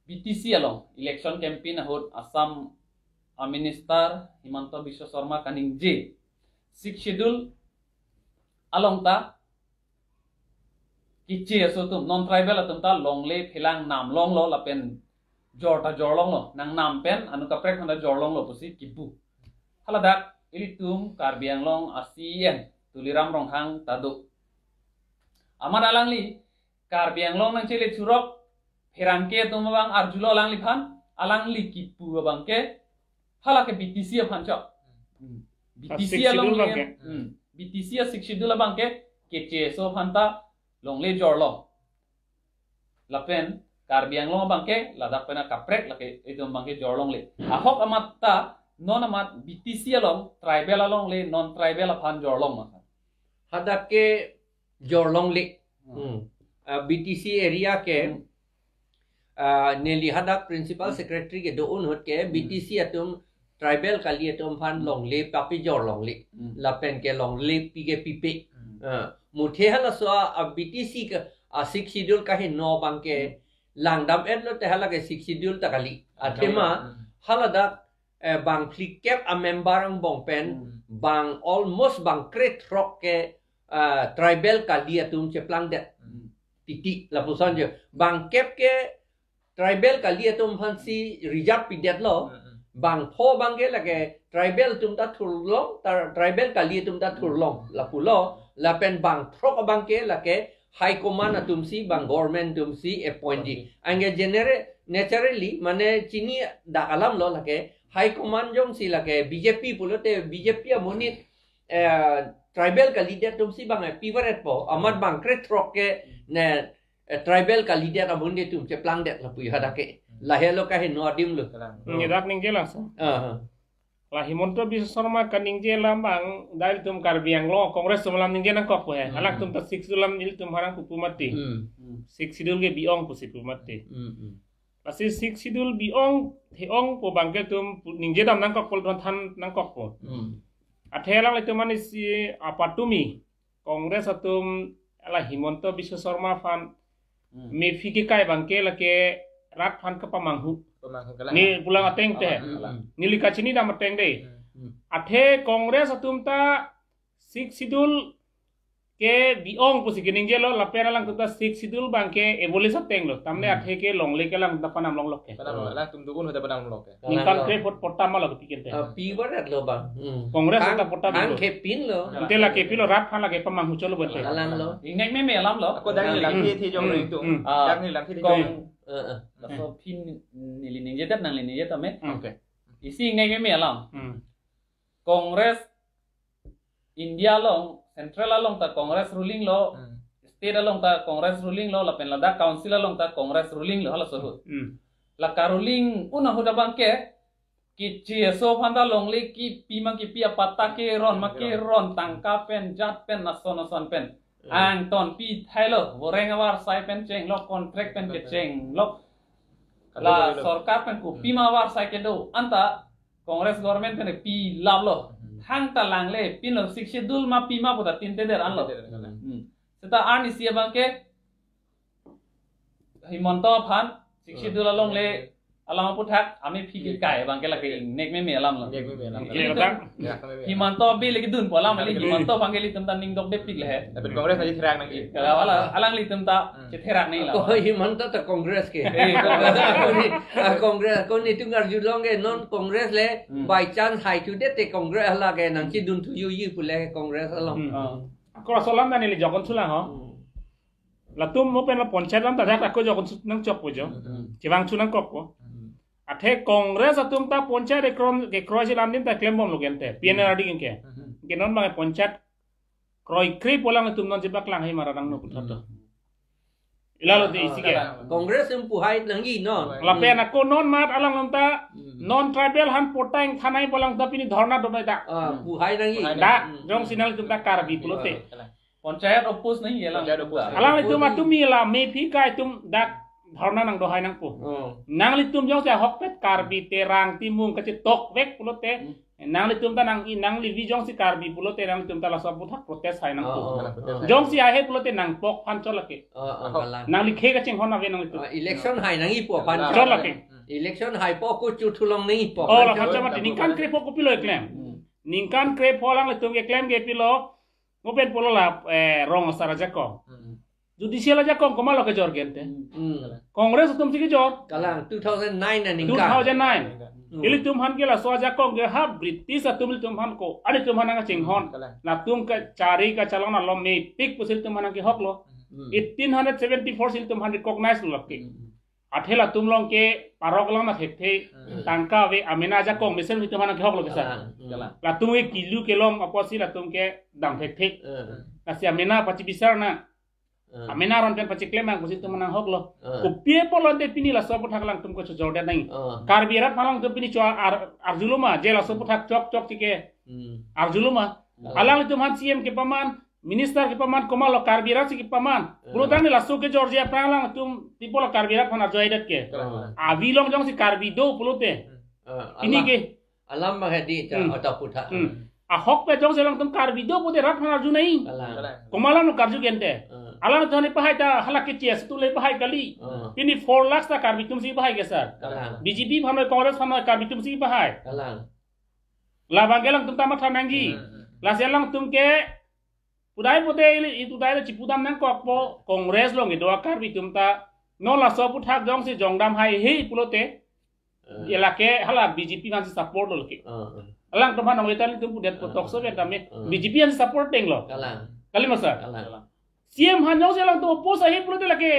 B T C along election campaign ahut Assam a Minister Himanta Biswa Sarma kaningje Sixth Schedule along ta keche aso atum, non tribal atum ta longle phelang nam longlo lapen jor ta jor longlo, nangnam pen anu kaprek aphan ta jor longlo pusi kipu. Haladak ilitum Karbi Anglong a C E M Tuliram Ronghang ta do. Amat alangli Karbi Anglong nangchele churok pherangke atum abang arjulo alangliphan, alangli kipu abangke hala ke B T C aphan chok. B T C along B T C a Sixth Schedule abangke keche aso aphan ta longle jorlo. Lapen Karbi Anglong abangke ladak pen akaprek lake itum abangke jor longle. Ahok amat ta non amat B T C along tribal alongle non tribal aphan jor long ma? Hadak ke jor longle. Hmm. Uh, B T C area ke uh, neli hadak principal secretary kedo-an ahut ke B T C atum tribal kali atum aphan longle papi jor longle. Lapen ke longle pi ke pipe. Uh, muthe halaso a B T C ke a Sixth Schedule kaheno abangke langdam-etlo te hala ke Sixth Schedule ta kali. Athema haladak eh, bang phlikep a member angbong pen bang almost bang krethrok ke uh, tribal kali atum cheplangdet. Titi lapuson je. Bang kep ke tribal kali atum aphansi reserve pidet lo. Bangpho abangke lake tribal atum ta thurlong, ta tribal kali atum ta thurlong, lapulo, lapen bangthrok abangke lake high command atumsi bang government atumsi appointee. Anke genera-, naturally, mane chini dak alamlo lake high command jongsi lake B J P pulote B J P amonit, eh, tribal kalidet atumsi bang, eh, pivaret po, amat bang krethrok ke ne, eh, tribal kalidet amonit atum cheplangdet lapu hadak ke. Lahelo kaheno adim lo. Kalang. Hmm, dak ningje laso. Ah, ah. La Himanta Biswa Sarma kaningje alam bang, dak ilitum Karbi Anglong Congress atum alam ningje nangkokpo he. Hmm. Alangtum ta Sixth Schedule alam ilitum harang pupu mati. Hmm. Sixth Schedule ke bi-ong pusi pu mati. Hmm, hmm. Lasi Sixth Schedule bi-ong, he-ongpo abangke ilitum pu-, ningje dam nangkokpo, don than nangkokpo. Hmm. Athe alanglitum anisi apatumi Congress atum la Himanta Biswa Sarma aphan, hmm, mephi kekai abangke lake rat aphan kapamanghu. Pamanghu kalang. Ne pulang ateng te. Kalang, kalang. Neli kachini dam ateng de. Hmm. Athe Congress atum ta Sixth Schedule ke bi-ong pusi keningjelo, lapen alangtum ta Sixth Schedule abangke abolish atenglo. Tamne, hmm, athe ke longle ke alangtum ta panam longlok ke. Panam longlok, alangtum do-un hoda panam longlok ke. Ningkan, kalang, krepho potta ma lo kepi kente. Ah, pivaretlo bang. Hmm. Congress ta potta, thang, thang bilo. Kepinlo. Ante lake pilo rat aphan lake pamanghu cholo bente. Kalanglo. Ingnek meme alamlo. Ako dak neli langthe thi jong, hmm, lo itum. Hmm. Ah. Dak neli langthe thi jong. Kong. Eh, eh. Laso aphi neli ningjedet, nangli ningje tame. Hmm. Okay. Isi ingnek meme alam. Hmm. Congress India along, central along ta Congress ruling lo, hmm, state along ta Congress ruling lo, lapen ladak council along ta Congress ruling lo, halaso ahut. Hmm. La karuling un ahut abangke, keche aso aphan ta longle, kepi ma kepi, apatta keron ma keron, tangka pen, jat pen, nason nason pen. Hmm. Angton pi thailo, voreng avarsai pen chenglok, contract pen kechenglok. La sorkar pen kopi ma avarsai kedo, anta Congress government pen pi laplo. Hmm. Thangta langle pinlo, Sixth Schedule ma pi ma pu ta tinte der anlo. Tinte der anlo. Hmm. Seta arnisi abangke Himanta aphan Sixth Schedule along le alam aphuthak amephi kekai abangke lake ingnek meme alamlo. Ingnek meme alam. Ingnek meme. Himanta abe lake dunpo alam, Himanta abangke ilitum ta ning dokde pik le he. Tapi Congress aji therak nangji. Kalau ala, alanglitum ta, hmm, chetherak nangji la. Ako Himanta ta Congress ke. Eh, Congress. Ako ni, ah, Congress, ako netum arjulong ke non Congress le, hmm, by chance hai thudet te Congress lake nangchedun thuji pu le Congress along. Hmm. Ah. Ako laso alam ta neli jokon sulang ho. Hmm. Latum mo pen la panchayat alam ta dak ako jokon su nangchokpo jo. Hmm. Chevangsu nangkokpo. Hmm. Athe Congress atum ta panchayat ekroi, ekroi si alam dim ta klembomlo gente. P N R D ke. Hmm. Ke non bang panchayat kroikre pu alangtum non chepaklang hai mara nang no puthot to. Hmm. Ilalo de isi ke. Ah, Congress atum pu hai nangji non. Lapen ako non mat alangtum ta, hmm, non tribal aphan patta ingthan nangji pu alangtum ta pini dhorna donoi ta. Ah, pu hai nangji. Dak, hmm, jongsi nanglitum ta Karbi pulote. Kalang. Panchayat oppose nangji alang. Panchayat oppose. Alanglitum atum ila mephi kekai atum dak dhorna nangdo hai nangpo. Oh. Nanglitum jongsi ahokpet Karbi Terang Timung kachetok vek pulote. Hmm. Nanglitum ta nang i nangli vi jongsi Karbi pulote nanglitum ta laso aphuthak protest hai nangpo. Oh, oh, oh. Jongsi ahe pulote nangpok aphan chot lake. Oh, oh, kalang. Nangli khei kachinghon ave nanglitum. Ah, election hai nangjipo aphan. Chot lake. Election haipo ko chuthulong nangjipo. Oh, la aphan chot mati. Ningkan krepho kopilo eklem. Hmm. Ningkan krepho alanglitum keklem ke pilo. Mo pen pulo la, eh, rong asar ajakong. Hmm. Judicial ajakong komatlo kejor gente. Hmm. Congress atumsi kejor. Kalang, two thousand nine aningkan. Two thousand nine. Hmm. Ilitum aphan ke laso ajakong ke ha British atum ilitum aphan ko, ilitum aphan nangkachinghon. Kalang. Latum kachari kachalong na lo mepik pusi ilitum aphan nangkehoklo. Hmm. Eighteen hundred seventy-four si ilitum aphan recognize lo lake. Hmm. Athe latum along ke parok lang na thekthe, hmm, tangka ave, amena ajakong mesen ilitum aphan nangkehoklo besar. Kalang. Hmm. Kalang. Latum ke kilu kelong apotsi latum kedam thekthe. Hmm. Lasi amena pachibisar na. Hmm. Amena aron pen pachiklem nang pusi ilitum aphan nanghoklo. Hmm. Kopi apotlo ante pini laso aphuthak alangtum kachojordet nangji. Hmm. Karbi rat aphan alangtum pini cho ar-, arjulo ma, je laso aphuthak chokchok chike. Hmm. Arjulo ma. Hmm. Alanglitum aphan C M kepaman, minister kepaman, komatlo Karbi rat si kepaman. Hmm. Pulo tangte laso kejorji aphrang alangtum tipo la Karbi rat aphan arjuidet ke. Hmm. Avi along jongsi Karbi do pulote. Hmm. Ah, pini alam, ke alam bang hedi ta, hmm, ota putha. Hmm. Ahokpet jongsi alangtum Karbi do pulote rat aphan arju nangji. Kalang. Kalang. Komat alam lo karju gente. Hmm. Alangtum aphan pahai ta hala keche atum le pahai kali. Hmm. Pini four lakhs ta Karbi atumsi pahai ke sir. Kalang. B J P aphan noi, Congress aphan noi, Karbi atumsi pahai. Kalang. Labang ke alangtum ta matha nangji. Hmm. Lasi alangtum ke pudai pute ili, itu dai chipudam nangkokpo, Congress along kedo a-Karbi atum ta non laso aphuthak jongsi jongdam haihe pulote. Ah. Lake hala B J P aphansi support lo lake. Ah, ah. Alangtum aphan nang wetan tum pudet Ah, potok so ah, ben kami. ah. B J P aphansi support denglo. Kalang. Kali ma sir? Kalang. C M aphan jongsi alangtum oppose ahi pulote lake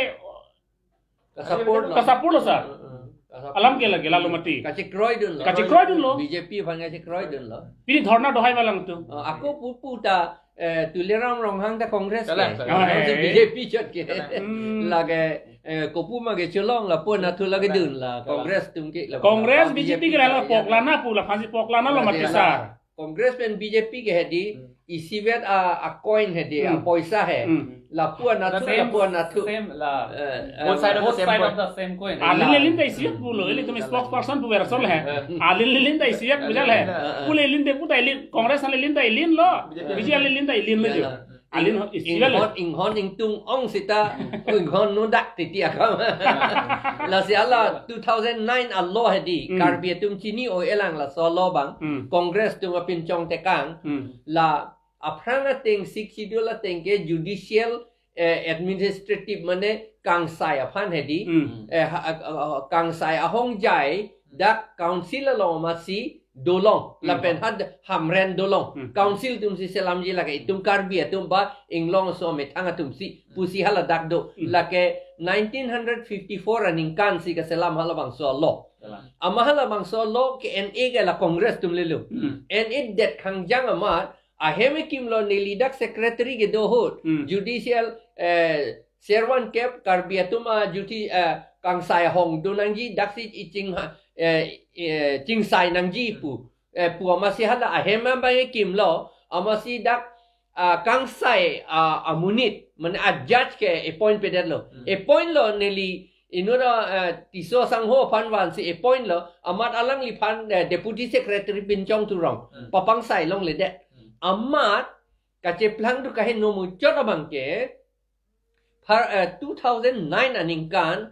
Ka-support lo. Ka-support lo, sir. Ah, ah. Ka-support. Alam ke lake, lalu mati. Kachekroidunlo. Kachekroidunlo. B J P aphan kachekroidunlo. Pini dhorna dohai ma alangtum. Ah, ako pu pu ta, eh, Tuliram Ronghang ta Congress ke. Kalang, sir. Ah, Langsung eh. B J P chot ke. Kalang. Hmm. Lake, eh, kopu ma ke cholong lapu anatthu lake Kalang. dun la. Kalang. Congress atum ke la. Congress, B J P ke la, la poklana pu la, aphansi poklana lo mati, sir. Congress pen B J P ke hedi, Hmm. isivet a, a coin hedi, a Hmm. poisa he. Hmm. Lapu anatthu, The same, lapu anatthu. same la. Eh, eh, Both side of the Both same side coin. of the same coin. Alin La. lelin ta isivet pulo, ilitum Hmm. spokesperson pu version he. Hmm. Alin lelin ta isivet pu jal he. Hmm. Pu lelin de pu ta ilin, Congress alelin ta ilin lo. B J P B J P alelin ta ilin lo Ya jo. la. Alin ho, Ing-, isivet lo. inghon, inghon ingtung ong sita, inghon nodak titi akam. Lasi hala two thousand nine a law hedi, Hmm. Karbi atum chini-o-elang laso law abang, Hmm. Congress atum apinchong tekang, Hmm. la aphrang ateng Sixth Schedule ateng ke judicial, eh, administrative mane kangsai aphan hedi, Hmm. eh, ha-, ah, ah, kangsai ahongjai dak council along amatsi dolong, Hmm. lapen had Hamren dolong, Hmm. council atumsi selamji lake itum Karbi atum ba inglong aso amethang atumsi, Hmm. pusi hala dak do, Hmm. lake nineteen fifty-four aningkan si kaselam halabangso law. Kalang. Ama halabangso law ke-en-e ke la Congress atum lelo. Hmm. En-edet khangjang amat, ahem ekimlo neli dak secretary kedo ahut. Hmm. Judicial, eh, Servan kep Karbi atum a juti, eh, kangsai ahong do nangji daksi iching ha, eh, eh, chingsai nangji pu. Eh, pu amatsi hala ahem abang ekimlo, amatsi dak, ah, kangsai, ah, amonit, mane a judge ke appoint pedetlo. Hmm. Appoint lo neli inut a, eh, Tisso sangho aphan vansi appoint lo, amat alangliphan, eh, deputy secretary pinchong turong. Hmm. Papangsai longledet. Hmm. Amat kacheplang tu kaheno muchot abang ke, phar, eh, two thousand nine aningkan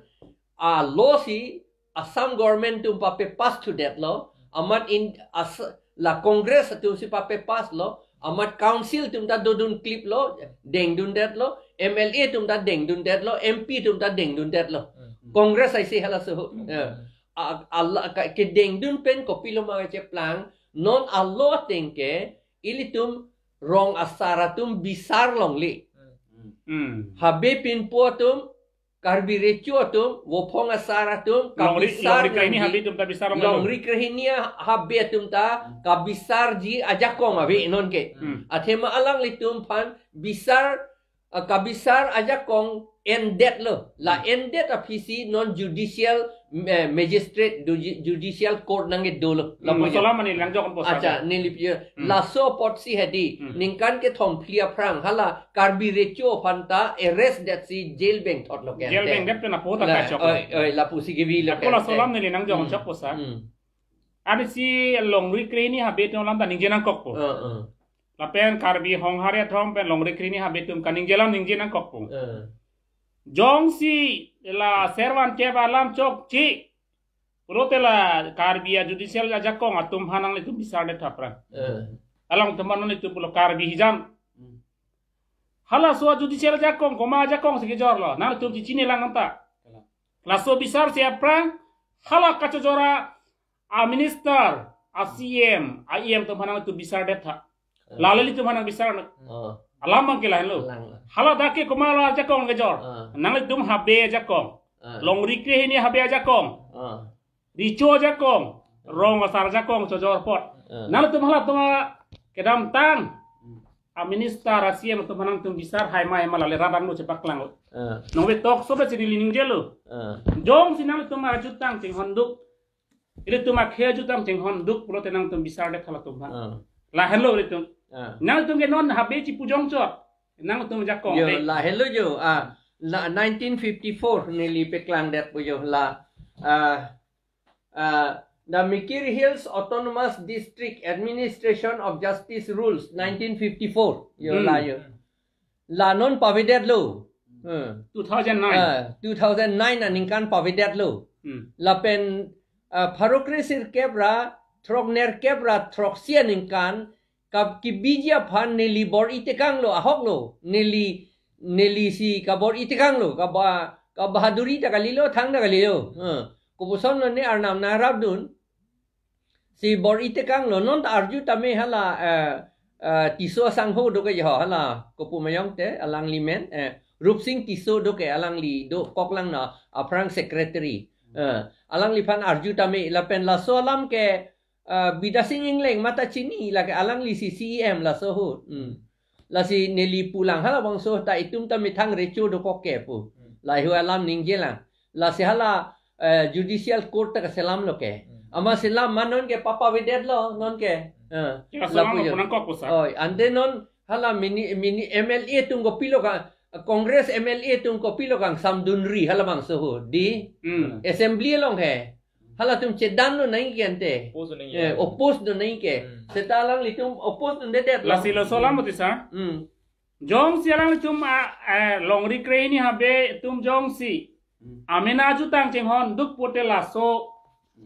a law si Assam government atum pape pass thudetlo, amat in as-, la Congress atumsi pape pass lo, amat council atum ta dodun kliplo, dengdundetlo, M L A atum ta dengdundetlo, M P atum ta dengdundetlo. Hmm. Congress aisi halaso. Hmm. Eh, a, a la, ka, kedengdun pen kopilo ma kacheplang, non a law ateng ke, ilitum rong asar atum bisar longle. Hmm. Habe Pinpo atum, Karbi Recho atum, Vophong asar atum, Longri, kabisar Longri Krehini nangji. Habe atum ta bisar longle. Longri Krehini habe atum ta, Hmm. kabisarji ajakong ave non ke. Hmm. Athema alanglitum aphan bisar, ah, kabisar ajakong endetlo. La Hmm. endet aphisi non judicial, eh, magistrate, judi-, judicial court nangkedolo. Hmm, Lapu laso alam neli nangjokponpo, sir. Acha, neli pi-, Hmm. laso apotsi hedi, Hmm. ningkan kethom phli aphrang, hala Karbi Recho aphan ta arrest detsi jail bengthotlo ke Jail ante. bengdet pen apo ta La, kachoklo. Oi, oi, lapusi kevilo ke Ako laso ante. alam neli nangjok Hmm. chokpo, sir. Hmm. Ani si Longri Krehini habe atum alam ta ningje nangkokpo. Uh, uh. Lapen Karbi Honghari athom pen Longri Krehini habe atum kaningje alam ningje nangkokpo. Uh. Jongsi la Servan kep alam chokche, pulote la Karbi a judicial ajakong atum aphan nanglitum bisar det aphrang. Eh. Alangtum aphan nanglitum pulo Karbi hijan. Hmm. Halaso a judicial ajakong, komat ajakong si kejorlo. Nanglitum chechini lang nangta. Kalang. Laso bisarsi aphrang, hala kachojor a minister, a C M, a E M atum aphan nanglitum bisar detha. Eh. Lalo ilitum aphan nang bisar na. Oh. Alam abang ke lahenlo. Alang. Hala dak ke komat ajakong kejor. Ah. Nanglitum habe ajakong. Ah. Longri Krehini habe ajakong. Ah. Recho ajakong. Rong asar ajakong chojor apot. Ah. Nanglitum halatum kedamtang. Hmm. A minister a C M atum aphan nangtum bisar hai ma hai ma lale radang lo chepaklanglo. Ah. Nonve tok sobe si neli ningjelo. Ah. Jongsi nanglitum arjutang chinghonduk. Ilitum akhei arjutang chinghonduk pulote nangtum bisar det halatum aphan. Ah. Lahenlo ilitum. Ah. Nangtum ke non habe chipujong chot. Nangtum ajakong Yo, de. lahenlo jo. Ah, la nineteen fifty-four neli paklang detpo jo la. Ah, ah, the Mikir Hills Autonomous District Administration of Justice Rules nineteen fifty-four. Yo Hmm. la yo. La non pavedetlo. Hmm. Two thousand nine. Ah, two thousand nine aningkan pavedetlo. Hmm. Lapen, ah, pharo kre sirkep ra, throk nerkep ra, throksi aningkan, kap kebiji aphan neli bor-i tekanglo, ahoklo, neli, neli si kabor-i tekanglo, kaba, kabahaduri ta kalilo, thang ta kalilo. Hmm. Kopuson lo ne arnam nangrapdun. Si bor-i tekang lo, non ta arju tame hala, eh, eh, Tisso asangho do ke jo hala, kopu mayong te, alangli men, eh, Rupsing Tisso do ke alangli dokok lang na, aphrang secretary. Eh, alangliphan arju tame lapen laso alam ke, eh, Bidya Sing Engleng mata chini, lake alangli si C E M laso ahut. Hmm. Lasi neli pulang halabangso ta itum ta methang recho dokok ke pu. Hmm. Lahei alam ningje lang. Lasi hala, eh, judicial court ta kaselam lo ke. Hmm. Amat selam ma non ke papavedet lo non ke. Hmm. Eh, Kila lapu selam lo jo. Punang kok pusa. Oi, ante non hala mini, mini M L A atum kopilo ka, Congress M L A atum kopilo kangsamdunri halabangso ahut. Di Hmm. assembly along he. Halatum chedan lo nai ke ante. Oppose lo nai Eh, ke. oppose lo nai ke. Hmm. Seta alanglitum oppose lo dedet lo. Lasi laso alam mati sa. Hmm. Jongsi alanglitum a, eh, longri krehini habe atum jongsi. Hmm. Amen arjutang chinghon duk pute laso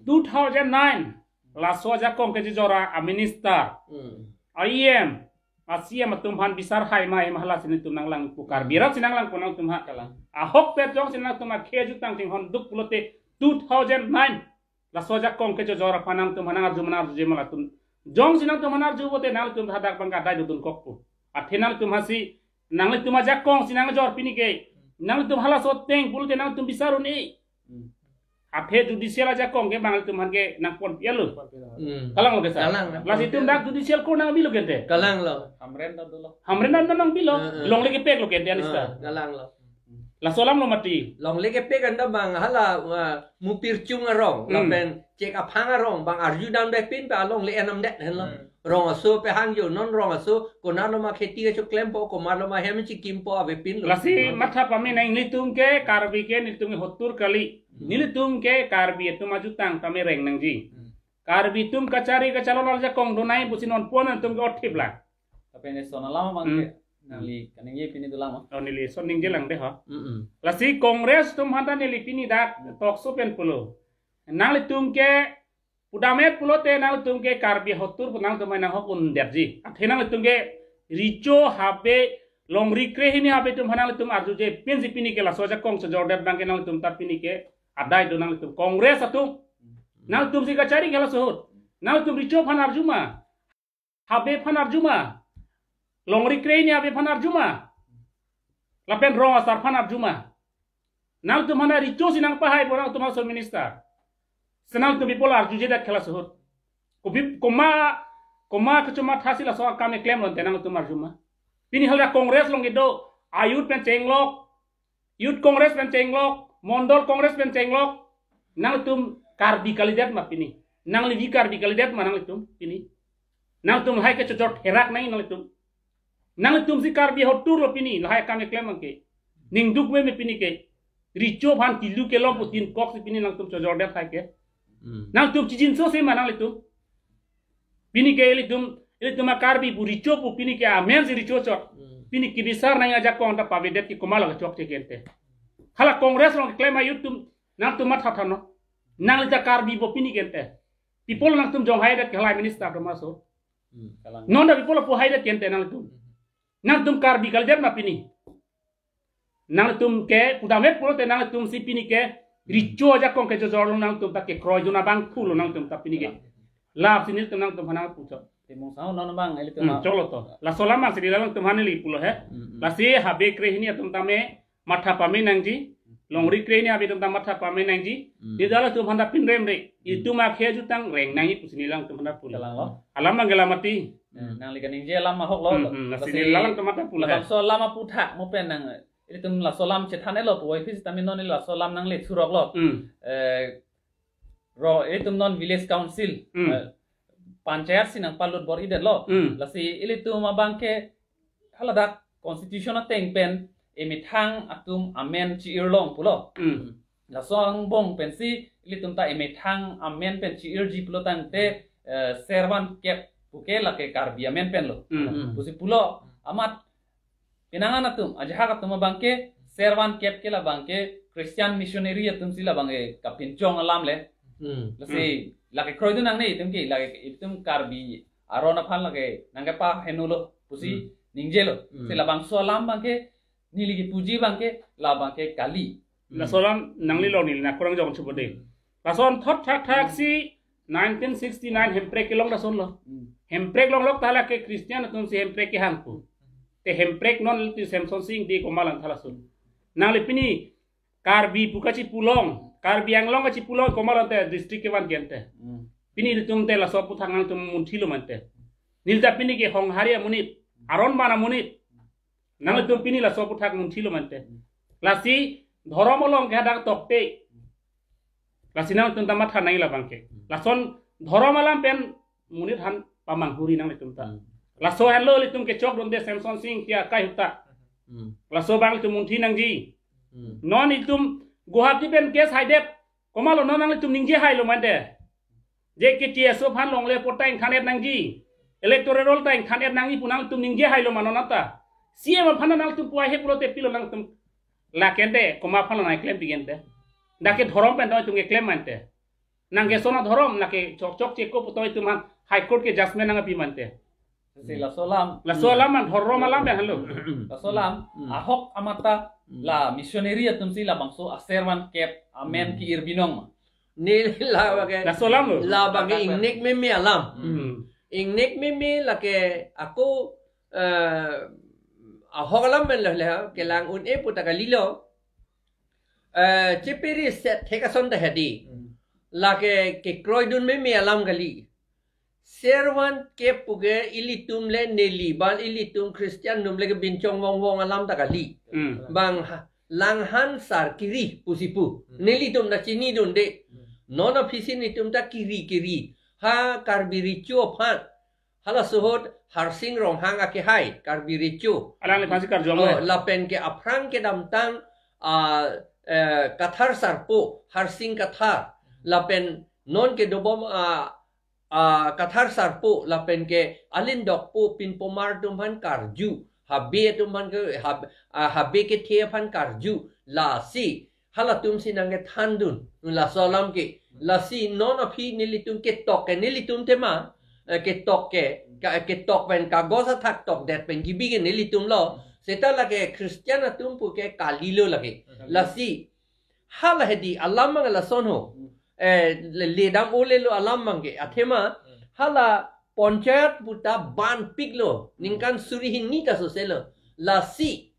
two thousand nine. Laso ajakong kejor a minister. Hmm. A E M. A C E M atum aphan bisar hai ma, eh, mahala sini atum nanglang pu Karbi arat si nanglang pu nangtum ha. Kalang. Ahokpet jongsi nangtum akhei arjutang chinghon duk pulote two thousand nine. Laso ajakong kejor aphan nangtum aphan nang arju mana arjuje ma latum. Jongsi nangtum aphan arju pote nangtum hadak bang kadai dodun kok pu. Athe nangtum hasi, nanglitum ajakong si nangjor pini ke. Nangtum halaso ateng pulote nangtum bisar un-e. Hmm. Athe judicial ajakong ke bang nangtum aphan ke nangpon pialo. Hmm. Kalang lo ke sa. Kalang, nangpon Lasi atum pialo. Dak judicial court nangbi lo ke ante. Kalang lo. Hamren ta dolo. Hamren ta nangbi lo. Eh, eh. Longle kepek lo ke ante anista. Eh, kalang lo. Laso alam lo mati. Longle kepek anta bang hala, uh, mupirchung arong, Hmm. lapen chek aphang arong, bang arjudam dai pin pa alongle enam det henlo. Hmm. Rong aso pehang jo, non rong aso, konat lo ma kheti kachoklempo, komat lo ma hem chikimpo, ave pin lo. Lasi Hmm. matha pame nang nelitum ke, Karbi ke nelitum ke hotur kali. Hmm. Nelitum ke Karbi atum arjutang tame reng nangji. Hmm. Karbi atum kachari kachalon ajakong do nai pusi non pon atum ke othip la. Tapi ne sona lama bang Hmm. ke, nangli kaningje pini do lama. Oh, neli son ningje lang de ha. Mm-mm. Lasi Congress atum aphan ta neli pini dak talk show pen pulo. Nanglitum ke pudamet pulote nangtum ke Karbi hotur pu nangtum mai nanghok un detji. Athe nangtum ke recho habe longri krehini habe atum aphan nangtum arjuje pinsi pini ke laso ajakong chojor det bang ke nangtum ta pini ke adai do nangtum Congress atum. Nangtum si kachari ke laso ahut. Nangtum recho aphan arju ma. Habe aphan arju ma. Longri krehini habe aphan arju ma. Lapen rong asar aphan arju ma. Nangtum aphan recho si nangpahai bo nangtum laso minister. Si nangtum pi pulo arjuje det ke laso ahut. Kopi koma, koma kecho matha si laso akam keklem lo ante nangtum arju ma. Pini hala Congress along kedo, a-youth pen chenglok, Youth Congress pen chenglok, Mondol Congress pen chenglok, nangtum Karbi kalidet ma pini. Nangli Karbi kalidet ma nangtum pini. Nangtum lahai ke chojor therak nang nangtum. Nangtum si Karbi hotur lo pini, lahai akam keklem abang ke. Ning duk meme pini ke. Recho aphan kilu kelong putin kok si pini nangtum chojor det hai ke. Hmm. Nangtum chijinso si ma nanglitum. Pini ke ilitum, ilitum a-Karbi pu recho pu pini ke amen si recho chot. Hmm. Pini ke bisar nang ajakong ta pavedet ke komat lo kechokche ke ante. Hala Congress along keklem a-youth atum nangtum matha tha non. Nangli ta Karbi bo pini ke ante. Pi pulo nangtum jonghai det ke halai minister atum aso. Hmm, kalang. Non ta pi pulo pu hai det ke ante nangtum. Hmm. Nangtum Karbi kalidet ma pini. Nangtum ke pudamet pulote nangtum si pini ke recho ajakong kejor lo nangtum ta kekroi dun abang pulo nangtum ta pini ke. Lap si nelitum nangtum aphan nangpu chot. Timung sang non bang ilitum Hmm, ma. Cholo to. Laso alam si neli nangtum aphan neli pulo he. Hmm, hmm. Lasi habe krehini atum tame matha pame nangji. Longri krehini habe atum ta matha pame nangji. Hmm. Di dala atum aphan ta pinrem re. Hmm. Itum akhei arjutang reng nangji pusi neli nangtum aphan ta pulo. Kalang lo. Alam bang ke la mati. Hmm, nangli kaningje alam ahok lo. Hmm, hmm, lasi Lasi neli nangtum aphan ta pulo he. labangso alam aputhak mo pen nang, ilitum laso alam chethan-et lo puvoiphit sitame non ili laso alam nangle surok lo. Hmm. Eh, ro, ilitum non village council, Hmm. eh, panchayat si nangpalut bor-idet lo. Hmm. Lasi ilitum abang ke haladak constitution ateng pen emethang atum amen chi-irlong pulo. Hmm. Laso angbong pensi ilitum ta emethang amen pen chi-irji pulo tangte, eh, servan kep puke lake Karbi amen pen lo. Hmm. Pusi pulo amat penang an atum, ajahak atum abang ke servan kep ke labang ke Christian missionary atum si labang ke kapinchong alam le. Hmm. Lasi Hmm. lake kroidun nangne itum ke, lake itum Karbi aron aphan lake nangkepaheno lo pusi Hmm. ningje lo. Hmm. Si labangso alam abang ke neli kepuji abang ke labang ke kali. Laso alam nangli lo neli nangkurang jong chubode. Hmm. Lason thot thak thak si nineteen sixty-nine hemprek kelong lason lo. Hmm. Hemprek longlok ta lake Christian atum si hemprek kehang pu. Te hemprek non ti Semson Sing Ingti komat lang ta lason. Nangli pini Karbi pu kachipulong, Karbi Anglong kachipulong komat lang te district kevan ke ante. Hmm. Pini ilitum te laso aphuthak nangtum munthilo ma ante. Neli ta pini ke Honghari amonit, aron ban amonit. Nanglitum pini laso aphuthak munthilo ma ante. Lasi dhorom along ke hadak tokte. Lasi nangtum ta matha nangji labang ke. Lason dhorom alam pen monit aphan pamanghuri nanglitum ta. Hmm. Laso henlo ilitum kechokdunde Semson Sing Ingti akai ahut ta. Hmm. Laso abang ilitum munthi nangji. Hmm. Non ilitum Guwahati pen case haidet. Komatlo non nanglitum ningje hailo ma ante. Je ke T S O aphan longle apot ta ingthan-et nangji. Electoral roll ta ingthan-et nangji pu nangtum ningje hailo ma non anta. C M aphan nangtum puai he pulote pilo nangtum. Lake ante komat aphan lo nangklem pi ke ante. Dak ke dhorom pen ta nangtum keklem ma ante. Nang ke sona dhorom, nang ke chokchok cheko pu ta itum aphan High Court ke judgment nangpi ma ante. Si laso alam. Laso alam an dhorom alam pen henlo. Laso alam, hmm, ahok amat ta, hmm, la missionary atum si labangso aservan kep amen, hmm, ki-ir binong ma. Ne labang ke. Laso alam lo. Labang ke ingnek meme alam. Hmm. Ingnek meme lake ako, eh, ahok alam pen lo le, kelang un-e pu ta kalilo. Eh, chepiri set thek ason ta hedi. Hmm. Lake kekroidun meme alam kali. Servan kep pu ke ilitum le neli ban ilitum Christian atum le ke binchong vongvong alam ta kali. Hmm. Bang ha-, langhan sar kiri pusi pu. Hmm. Nelitum ta chinidunde. Hmm. Non aphi si netum ta kiri kiri. Ha Karbi Recho aphan. Halaso ahut Harsing Ronghang akehai Karbi Recho. Alangliphan si karjong, oh, le. Lapen ke aphrang kedamtang, ah, eh, Kathar sarpo, Harsing Kathar. Lapen non kedobom, ah, ah, Kathar sarpo, lapen ke Alin Dokpo, Pinpomar atum aphan karju. Habe atum aphan ke, hab-, ah, habe kethe aphan karju. Lasi halatum si nangkethandun, laso alam ke. Lasi non aphi nelitum ketok ke, nelitum tema, eh, ketok ke, ka-, ketok pen kagos athak tokdet pen gibi ke nelitum lo. Seta lake Christian atum pu ke kalilo lake. Lasi, hala hedi alam abang lason ho. Eh, le-, ledam ole lo alam abang ke. Athema, hala panchayat pu ta banpiklo. Ningkan suri hini ta soselo. Lasi,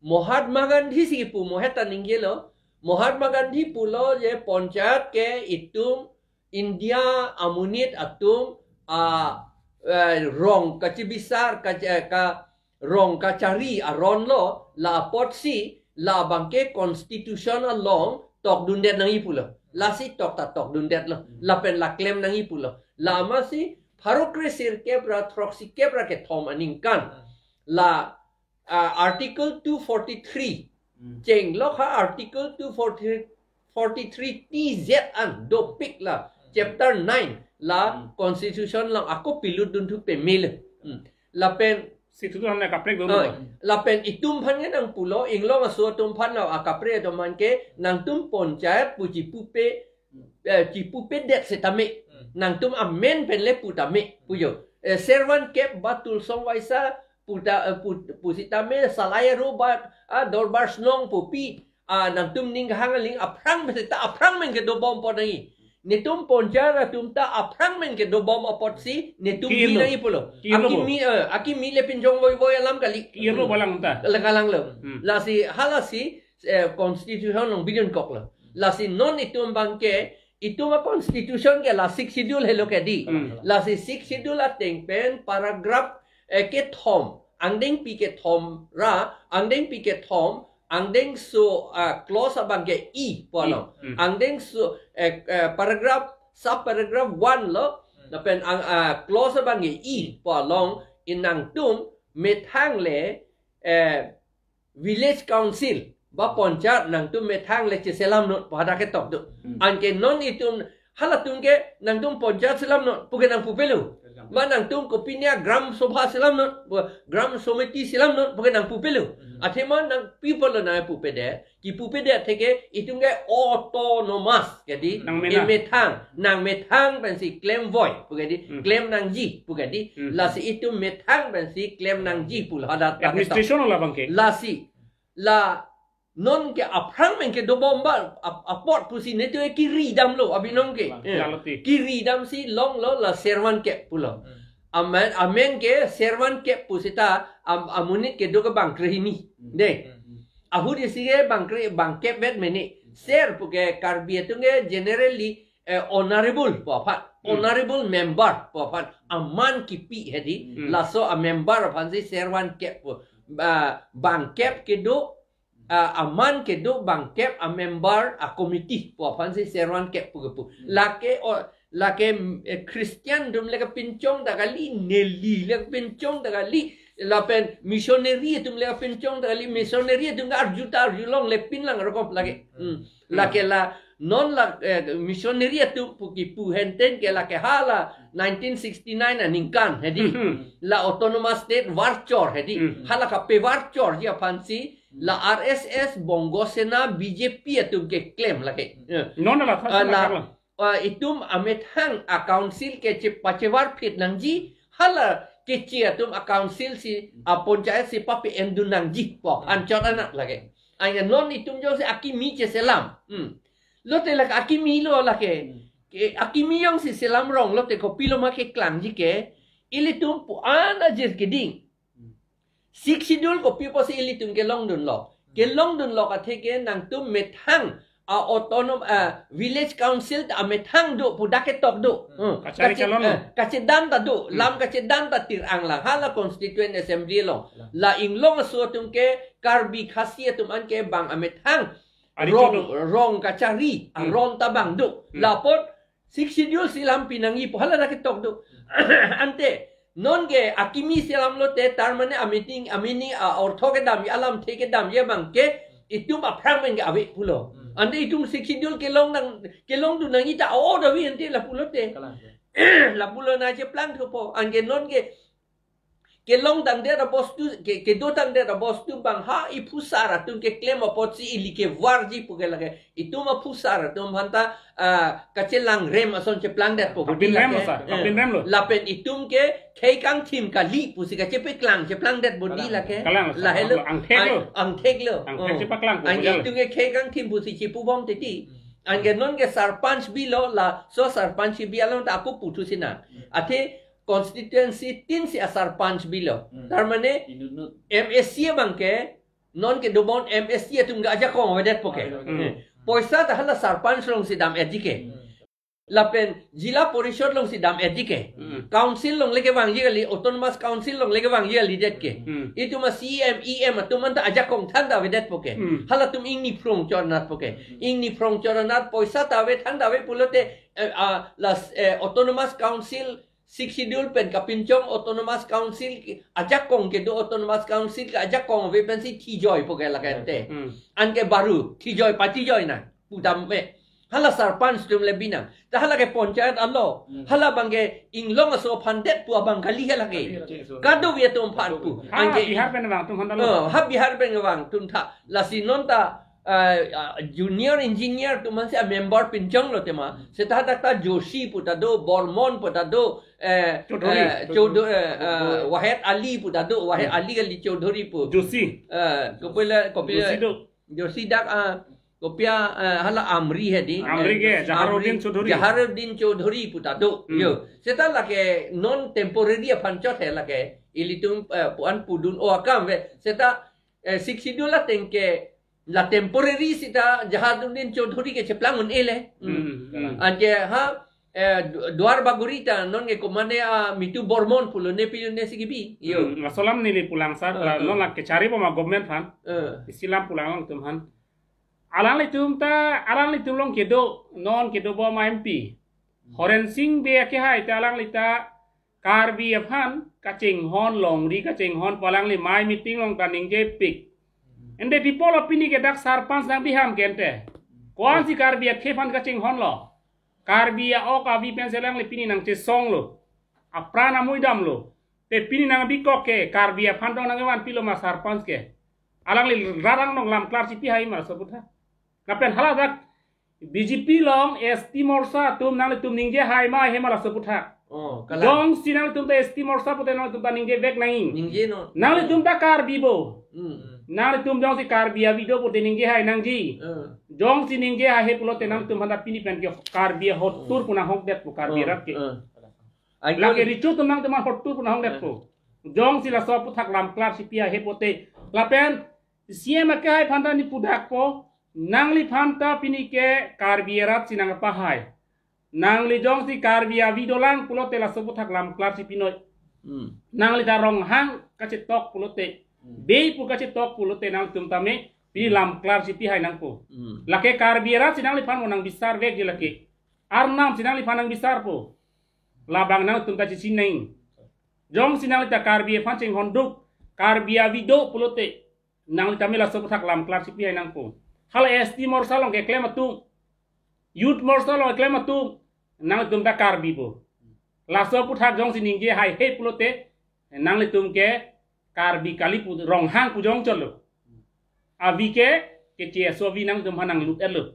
Mahatma Gandhi si kipu, mo heta ningjelo. Mahatma Gandhi pulo je panchayat ke itum India amonit atum, ah, eh, rong kachibisar, ka, eh, ka, rong kachari aron lo, la apotsi, labang ke constitution along tokdundet nangji pulo. Lasi tok ta tokdundet lo. Lapen la klem nangji pulo. La amatsi pharo kre sirkep ra throksi kep ra kethom aningkan. La ah, Article two forty-three. Hmm. Chenglok ha Article two forty, forty-three T Z an dopik la. Hmm. Chapter nine la, hmm, Constitution lang ako pilutdunthu pemelo. Hmm. Lapen si tutu hamna kaprek dolo. Oh, lapen itum aphan ke nangpulo, inglong aso atum aphan la akaprek atum aphan ke nangtum panchayat pu chipupe, eh, chipupedet setame. Hmm. Nangtum amen pen le pu tame, pujo. Eh, servan kep ba tulsong vaisa pu ta, eh, pu, pu sitame salai aro ba, ah, Dorbar Snong pupi, ah, nangtum ning hang aling aphrang pen seta aphrang pen kedobom apot nangji. Netum panchayat atum ta aphrang pen kedobom apotsi netum bi, kirlo, nangji pulo. Kirlo bo. Akimi, eh, akimi le pinchong voivoi alam kali. Kirlo balang ta. Lekalang lo. Hmm. Lasi halasi, eh, constitution along bidunkoklo. Lasi non itum abang ke, itum a-constitution ke la Sixth Schedule helo ke di. Hmm. Lasi Sixth Schedule ateng pen paragraph, eh, kethom, angdengpi kethom ra, angdengpi kethom, angdengso, ah, clause abang ke E pu along. Hmm. Angdengso, eh, eh, paragraph, sub paragraph one lo, hmm, lapen ang, ah, clause abang ke E pu along, nangtum methang le, eh, village council ba panchayat nangtum methang le cheselamnon pu hadak ketok do. Hmm. Anke non itum halatum ke nangtum panchayat selamnon puke nangpupelo. Selamnon. Ba nangtum kopinia gram sabha selamnon, pu-, gram samiti selamnon puke nangpupelo. Hmm. Athema nangpi pulo nangpupede, kipupede atheke itum ke autonomous ke di. Nangmena. Emethang, nangmethang pensi klemvoi puke di, hmm, klem nangji puke di. Hmm. Lasi itum methang pensi klem nangji pulo hadak ketok. Administration lo labang ke. Lasi la Non ke aphrang pen kedobom ba ap- apot pusi netu kiri damlo abinong ke. Lang, Eh, lalo ti. Kiri damsi longlo la Servan Kep pulo. Hmm. Amen, amen ke Servan Kep pusita am, amonit kedo ke bang krehini. Hmm. De. Hmm. Ahut isi ke bang kre bang kep vet mene. Ser pu ke Karbi atum ke generally eh, honorable pu aphan, Hmm. honorable member pu aphan aman kipi hedi. Hmm. Laso a member aphan si Servan Kep pu. Ah, bang kep kedo, ah, aman kedo bang kep a member a committee pu aphan si Servan Kep pu kepu. Hmm. Lake o lake eh, Christian atum le kepinchong ta kali, neli le kepinchong ta kali, lapen missionary atum le kepinchong ta kali, missionary atum ke arju ta arjulongle pin lang rokom lake. Hmm. Hmm. Lake la non la eh, missionary atum pu kipu henten ke lake hala nineteen sixty-nine aningkan hedi. Hmm. La autonomous state varchor hedi. Hmm. Hala kape varchorji aphan si la R S S, Bongo Sena, B J P atum ke claim lake. Eh. Non la Ah, la, la, ah, itum amethang a council ke che pachevar phit nangji, hala keche atum a council si a panchayat si pape-endun nangji pu anchot anat lake. Anya non itum jongsi akimi cheselam. Hmm. Lote lake akimi lo lake. Hmm. Ke akimi jongsi selam rong lote kopilo ma keklangji ke. Ilitum pu-an ajir keding. Hmm. Sixth Schedule kopi pusi ilitum kelongdunlo. Hmm. Kelongdunlo kathe ke nangtum methang a autonom a village council ta amethang do pu dak ketok do. Hmm. Hmm. Kachari Kache- chalon lo. Eh, kachedan ta do. Hmm. Lam kachedan ta tirang lang hala constituent assembly along. Lang. La inglong aso atum ke Karbi Khasi atum an ke bang amethang Ari rong, chodo. Rong kachari, Hmm. aron ta bang do. Hmm. Lapot Sixth Schedule si lam pinangji pu hala dak ketok do. Ante non ke akimi selam lote tar mane a meeting a meaning a ortho kedamji alamthe kedamji abang ke itum aphrang pen ke ave pulo. Hmm. Ante itum Sixth Schedule kelong nang kelongdun nangji ta a-ot ave ante lapulote. Kalang. Lapulo na cheplang thupo. Anke non ke kelongtangdet abostu ke kedotangdet abostu bang ha iphusar atum keklem apotsi ili kevarji pu ke lake. Itum aphusar atum aphanta ah, kachelangrem ason cheplangdetpo bodi Kapinrem lake. Lo sa, Eh. kapinrem lo. Lapen itum ke khei kangthim kali pusi kachepeklang cheplangdetpo di Kalang. lake. Kalang lo sa. Lahelo. Angthek lo. Ang- angthek lo. Angthek Oh. chepaklang po Ang bojal. itum ke khei kangthim pusi chepubom teti. Hmm. Anke non ke sarpanch bilo laso sarpanch bi along ta ako puthu sina. Hmm. Athe constituency tin si a sarpanch bilo. Hmm. Tar mane Inut nut. M A C abang ke non kedobom M A C atum ke ajakong avedetpo ke. Avedetpo. Hmm. Eh, poisa ta hala sarpanch alongsi dam-etji ke. Hmm. Lapen Zilla Parishad alongsi dam-etji ke. Hmm. Council along le kevangji kali, autonomous council along le kevangji kalidet ke. Hmm. Itum a C E M, E M atum anta ajakong than ta avedetpo ke. Hmm. Halatum ingni phrong chornatpo ke. Hmm. Ingni phrong chornat poisa ta ave than ta ave pulote eh, ah, las eh, autonomous council Sixth Schedule pen kapinchong autonomous council ke ajakong kedo autonomous council ke ajakong ave pensi thijoipo ke lake ante. Hmm. Anke baru thijoi patijoi nang pudam me. Hala sarpanch atum le binang. Ta hala ke panchayat alo. Hmm. Hala abang ke inglong aso aphan det pu abang kali hala ke. Kali, kali. Kadokave atum aphan pu. Ha, Anke Bihar pen vangtum aphan lo. Oh, ha Bihar pen vangtum tha. Lasi non ta ah, ah, junior engineer atum aphan si a member pinchonglo tema. Hmm. Seta dak ta Joshi pu ta do, Bormon pu ta do, eh, Chaudhary. eh, Chaudhary, eh, eh, Chaudhary. Wahed Ali pu ta do, Wahed Hmm. Ali kali Chaudhary pu. Joshi. Eh, kopila, kopila. Joshi do. Joshi dak, ah, kopia, eh, hala Amri hedi. Amri ke, Eh, Joshi Jaharuddin Amri, Chaudhary. Jaharuddin Chaudhary pu ta do. Hmm. Yo. Seta lake non temporary aphan chot he lake. Ilitum, eh, pu-an pudun o akam ave. Seta, eh, Sixth Schedule ateng ke la temporary sita Jaharuddin Chaudhary ke cheplang un-e le. Hmm. Hmm. Anke ha, eh, Du- Duar Bagori ta non ke komane a Mitu Bormon pulo ne pilo ne si kebi. Yo. Hmm, laso alam neli pulang sa, Ah, la ah. non la kechari bom a government aphan. Ah. Isi alam pulang alangtum aphan. Alanglitum ta, alanglitum along kedo, non kedobom a M P. Horensing Bey akehai ta alangli ta Karbi aphan kachinghon longri kachinghon pu alangli amei meeting along ta ningjepik. Ante pi apotlo pini ke dak sarpanch nang biham ke ante. Ko-ansi Karbi akhei aphan kachinghonlo. Karbi a-ok avi pensi alangli pini nangchesonglo. Apran amui damlo. Te pini nangbikok ke Karbi aphan tong nangkevan pilo ma sarpanch ke. Alangli rarang nong lam klar chipi hai ma laso aputhak. Lapen hala dak B J P along S T Morcha atum nanglitum ningje hai ma he ma laso aputhak. Oh, kalang. Jongsi nanglitum ta S T Morcha pute nanglitum ta ningjevek nangji. Ningje non. Nanglitum ta Karbi bo. Hmm. Nanglitum jongsi Karbi avi do pute ningjehai nangji. Hmm. Jongsi ningjehaihe pulote nanglitum aphan ta pini pen ke Karbi ahoktur pu nanghokdetpo Karbi rat ke. Hmm. Lake recho atum nanglitum ahoktur pu nanghokdetpo. Jongsi laso aphuthak lam klarsi pihaihe pute. Lapen C M akehai aphan ta neli pudakpo. Nangliphan ta pini ke Karbi arat si nangpahai. Nangli jongsi Karbi avi dolang pulote laso aphuthak lam klarsi pinoi. Hmm. Nangli ta Ronghang kachetok pulote, Hmm. Bey pu kachetok pulote nangtum tame pini Hmm. lam klarsi pihai nangpo. Hmm. Lake Karbi arat si nangliphan mo nangbisarvekji lake. Arnam si nangliphan nangbisarpo. Labang nangtum ta chechinine. Jongsi nangli ta Karbi aphan chinghonduk, Karbi avi do pulote, nangli tame laso aphuthak lam klarsi pihai nangpo. Hala S T Morcha along keklem atum, Youth Morcha along keklem atum, nangtum ta Karbi bo. Laso aphuthak jongsi ningjehaihe pulote, nanglitum ke Karbi kali pu Ronghang pu jongchotlo. Avi ke, keche aso avi nangtum aphan nanglut-etlo.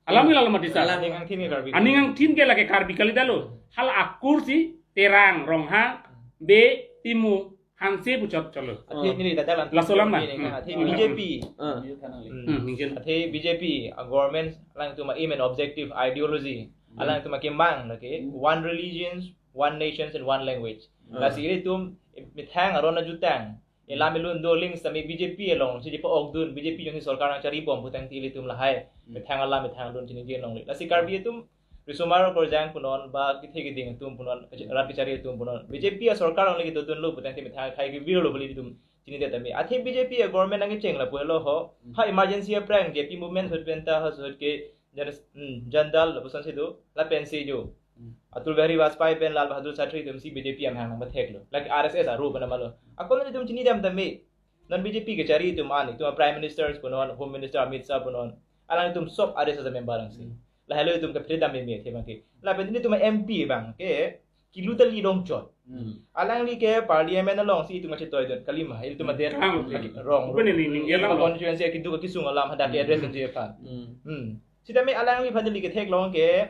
Alam Hmm. nila lo mati sa. Alam. Aning angthin ke Karbi. Aning angthin ke lake Karbi kali detlo. Hala akur si Terang, Ronghang, Bey, Timung, Hanse pu chotchotlo. Athe Hmm. neli dadak lang. Laso alam na. Neli Hmm. athe Hmm. B J P. Ah. Hmm, mungkin. Athe B J P, a government alangtum a aim and objective ideology. Hmm. Alangtum akemang lake Hmm. one religions, one nations and one language. Hmm. Lasi ilitum methang aron ajutang. Elam elun do aling sitame B J P along si di pa-okdun, B J P jongsi sorkar nangcharibom putangte ilitum lahai. Hmm. Methang alam, methang alun chiningje longle. Lasi Karbi atum, risomar korjang punon, ba kethe keding atum punon, kachi-, rat kachari atum punon. B J P asorkar along le kedodunlo putangte methang akhai kevirlo beli atum chinidet tame. Athe B J P a government nangkecheng lapu helo ho. Hmm. Ha emergency aphrang J P movement ahut penta ha ahut ke Jan-, hmm, Jandal lapuson si do, lapensi jo. Hmm. Atal Bihari Vajpayee pen Lal Bahadur Shastri atum si B J P amahang nangpatheklo. Lake R S S aru pen amalo. Ako nelitum chinidam tame. Non B J P kachari atum an, itum a Prime Minister punon, Home Minister Amit Shah punon. Alangtum sob R S S a member angsi. Hmm. Lahelo itum kaphere dam meme athe abang ke. Lapen nelitum a M P abang ke kilu ta li dongchot. Hmm. Alangli ke parliament along si itum kachetoidun kalima, ilitum adet Kang, lagi rong. Open ini, ini, ilitum ini, constituency keduk kesung alam hadak ke Hmm. address unji aphan. Hmm. Hmm. Sitame alangliphan neli ketheklong ke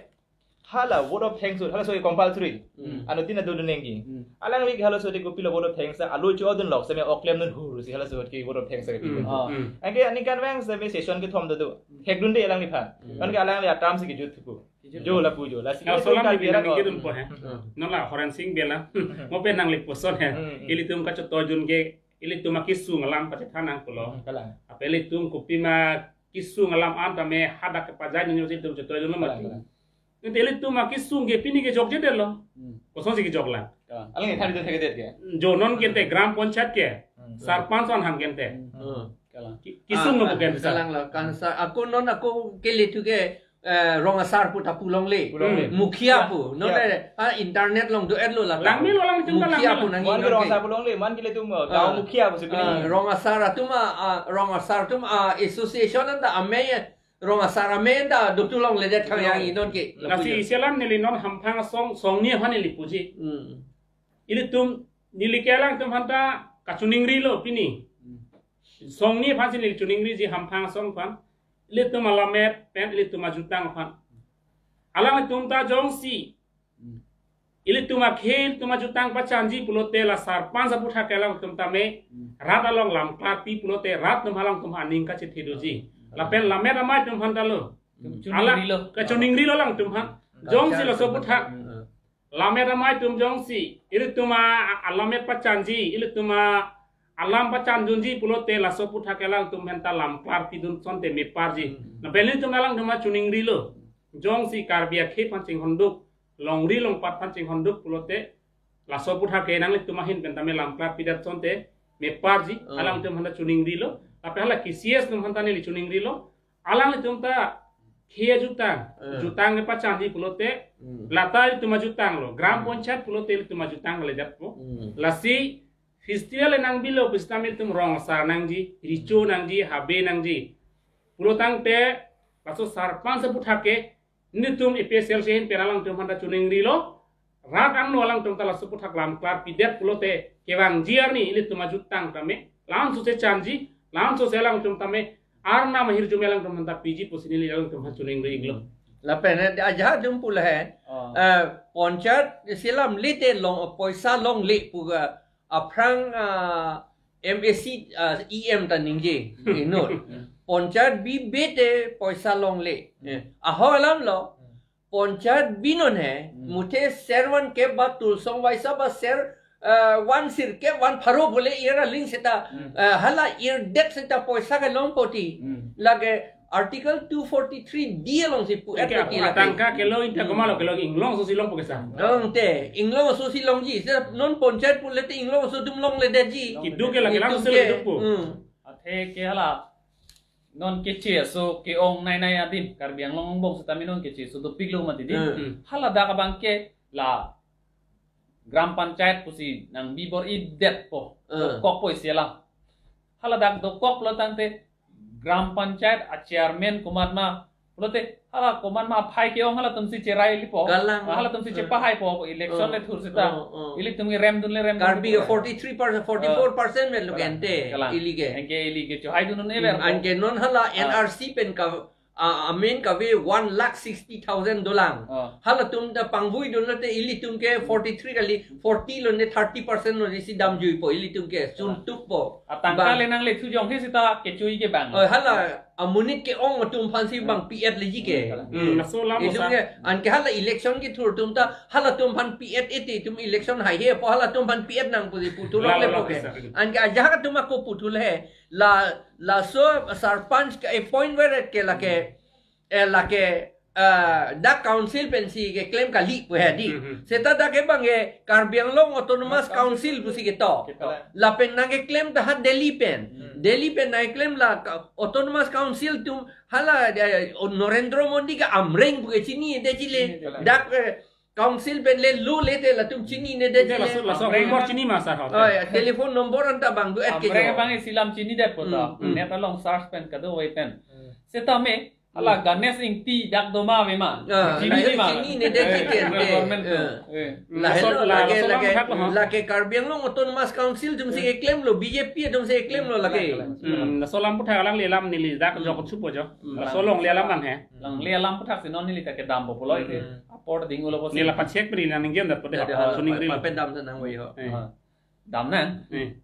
hala vote of thanks, hala so compulsory. Hmm. Anuttin adodun nangji. Hmm. Alangli ke hala so de kopilo vote of thanks, alo chodunlok sitame oklem dunhur si hala so ke vote of thanks ke Hmm. pi. Ah. Hmm. Anke aningkanvang sitame session kethom dodo. Hmm. Thekdunde alangliphan. Hmm. Anke alangli a term si kejut thupo. Jo lapu jo. Lasi Ya, ilitum solam Karbi di arat pinang ko. Kedun po he. Hmm. Non la Horensing Bey la. Mo pen nangli puson he. Hmm, hmm. Ilitum kachetoidun ke, ilitum akesung alam pachethan nangkoklo. Hmm, kalang. Apa ilitum kopima kesung alam an tame hadak kepajai nunyo si ilitum chetoidunlo Kalang, mati. Kalang. Ante ilitum akesung ke pini kejokjedetlo. Hmm. Kosonsi kejoklang. Kalang. Alang ithari tu thekedet ke? Jo non kente Gram Panchayat ke. Hmm. Sarpanch an ham kente. Hmm. Hmm. Kalang. Ki-, kesung Ah, lo ah, bukan bisa. Kalang lo, kan sa, ako non ako kele tu ke, eh, rong asar pu ta pu longle. Pu longle. Hmm. Mukhia Ya, pu. Non ya. De, ah, internet along do-etlo la. Langmelo, langtum ta Mukhia langmelo. Pu nang Mon ke inang rong ke. Asar pu longle, mon ke ilitum, uh, Ah. Gaon mukhia pu si pini. Ah, rong asar atum, ah, ah, rong asar atum, ah, association anta amei, rong asar amei anta dotu longledet kang yang Hmm. inon ke. Lapu Lasi jo. Isi alam neli non hamphang asong, songni aphan neli puji. Hmm. Ilitum, neli ke alangtum aphanta kachiningrilo pini. Hmm. Songni aphansi neli chiningriji hamphang asong aphan. Ilitum alammet pen ilitum ajutang aphan. Alangtum ta jongsi Hmm. ilitum akhei ilitum ajutang pachanji pulote la sarpanch aphuthak ke alangtum tame Hmm. rat along lam klarpi pulote rat atum alangtum aning kachethe doji. Hmm. Lapen lammet amei atum aphanta lo. Hmm. Ala Chiningrilo. Kachiningrilo alangtum aphan. Hmm. Jongsi Culture laso aphuthak. Hmm. Lammet amei atum jongsi, ilitum a, a, alammet pachanji, ilitum a, alam pachanjunji pulote laso aphuthak ke alangtum aphanta lam klarpidun asonte meparji. Hmm. Lapen ilitum alangtum achiningrilo. Jongsi Karbi akhei aphan chinghonduk, longri longpat aphan chinghonduk pulote, laso aphuthak ke nanglitum ahin pen tame lam klarpidet asonte meparji, Hmm. alangtum aphanta chiningrilo. Lapen hala K C S atum aphanta neli chiningrilo. Alanglitum ta khei ajutang, Eh. jutang kepachanji pulote, Hmm. lata ilitum ajutanglo. Gram Hmm. Panchayat pulote ilitum ajutang kalidet po. Hmm. Lasi festival nangbilo pusitame ilitum rong asar nangji, recho nangji, habe nangji. Pulotangte, laso sarpanch aphuthak ke, nelitum A P H L C ahin pen alangtum aphanta chiningrilo, rat angno alangtum ta laso aphuthak lam klarpidet pulote kevangji arni ilitum ajutang tame, lamso chechanji, lamso si alangtum tame, arnam ahirjume alangtum aphanta piji pusi neli alangtum aphan chiningri-iklo. Lapen eh, ajahak atum pu lahai. Oh. Eh, panchayat selam lite long, poisa longle pu ke aphrang, ah, M A C, ah, E M ta ningje inut. Panchayat bi bete poisa longle. Eh, aho alam lo. Panchayat bi non he, Hmm. muthe servan ke ba tulsong vaisa ba ser, eh, van sirkep van pharo bole era ling seta, Hmm. eh, hala irdet seta poisa ke long poti. Hmm. Lake Article two forty-three D along si pu Ike et pu lake. Atangka kelo inta Hmm. komalo kelo inglongso si long pu kesa. Dong te, inglongso si longji. Se non panchayat pu lete inglongso atum longledetji. Kidu ke lake Itum langso ke, si long pu. Hmm. Athe ke hala non keche aso ke-ong nai nai adim Karbi Anglong angbong seta mi non keche aso dopiklo mati di. Hmm. Hmm. Hala dak abang ke la Gram Panchayat pusi nangbi bor-idetpo. Hmm. Dokokpo isi alam. Hala dak dokoklo tangte Gram Panchayat a chairman komat ma. Pulote hala komat ma aphai ke-ong halatum si cherai lipo. Kalang. Halatum si Hmm. chepahaipo election Hmm. le thur seta. Hmm. Hmm. Ilitum ke remdun le remdun Karbi le ke forty-three percent, forty-four percent met lo Kalang. Gente. Kalang. Ili ke. Anke ili ke chohai dun un Hmm, ever. Anke non hala Ah. N R C pen ka, ah, amen kave one lakh sixty thousand dolang. Ah. Halatum ta pangvui dun lote ilitum ke forty-three kali, forty lo ne thirty percent lo ne si damjuipo ilitum ke, Kalang. Suntukpo. Atangka Bang. Le nangle thujong he seta kechui ke bang. Oh, hala amonit ke-ong atum aphan si Hmm. bang P F leji ke. Hmm, kalang. Hmm, laso alam Itum asa. Ke, anke hala election kethur atum ta, halatum aphan P F ete itum election haihepo, halatum aphan P F nang pusi puthulongle Lalo po ke. Lalo sir. Anke ajahak atum ako puthul he, la, laso sarpanch ke appoint veret ke lake, eh, lake, eh, dak council pensi keklem kali pu he di. Hmm, hmm. Seta dak ke bang ke Karbi Anglong Autonomous Council pusi ketok. Ketok. Lapen nangkeklem ta ha Delhi pen. Hmm. Delhi pen nangkeklem la ka-, Autonomous Council atum hala, eh, Narendra Modi ke Amreng pu ke chinidetji le. Chinidetji le. Dak, eh, council pen le lo lete latum chinidetji Ite le. Laso, laso Amreng number abang chini ma sir ho. Oh, ya, telephone number anta bang do et ke Amreng jo. Abang isi alam chinidet po ta. Hmm, hmm. Net along search pen kadokave pen. Hmm. Setame hala Hmm. Ganesh Ingti dak do ma ave ma. Ah, Chini lahelo di ma. Chinidetji ke, eh, government to. Eh. Eh. Lahelo Laso, lake, laso alam lake, athak lo, ha? Lake Karbi Anglong Autonomous Council atum si Eh. keklemlo, B J P atum si keklemlo lake. Kalang, kalang. Hmm, laso alam aputhak alangli alam neli dak Hmm. jok chupo jo. Hmm. Laso longle alam bang he. Longle alam aputhak si non neli ta kedampo pulo ite. Hmm. Apor ding ulo pusi. Neli la pachek pri nang ningjem dat pode Ya, ha. ya, Suning pa-, rilo. Papen dam sa nang wei ho. Eh. Ah. Dam nang. Eh.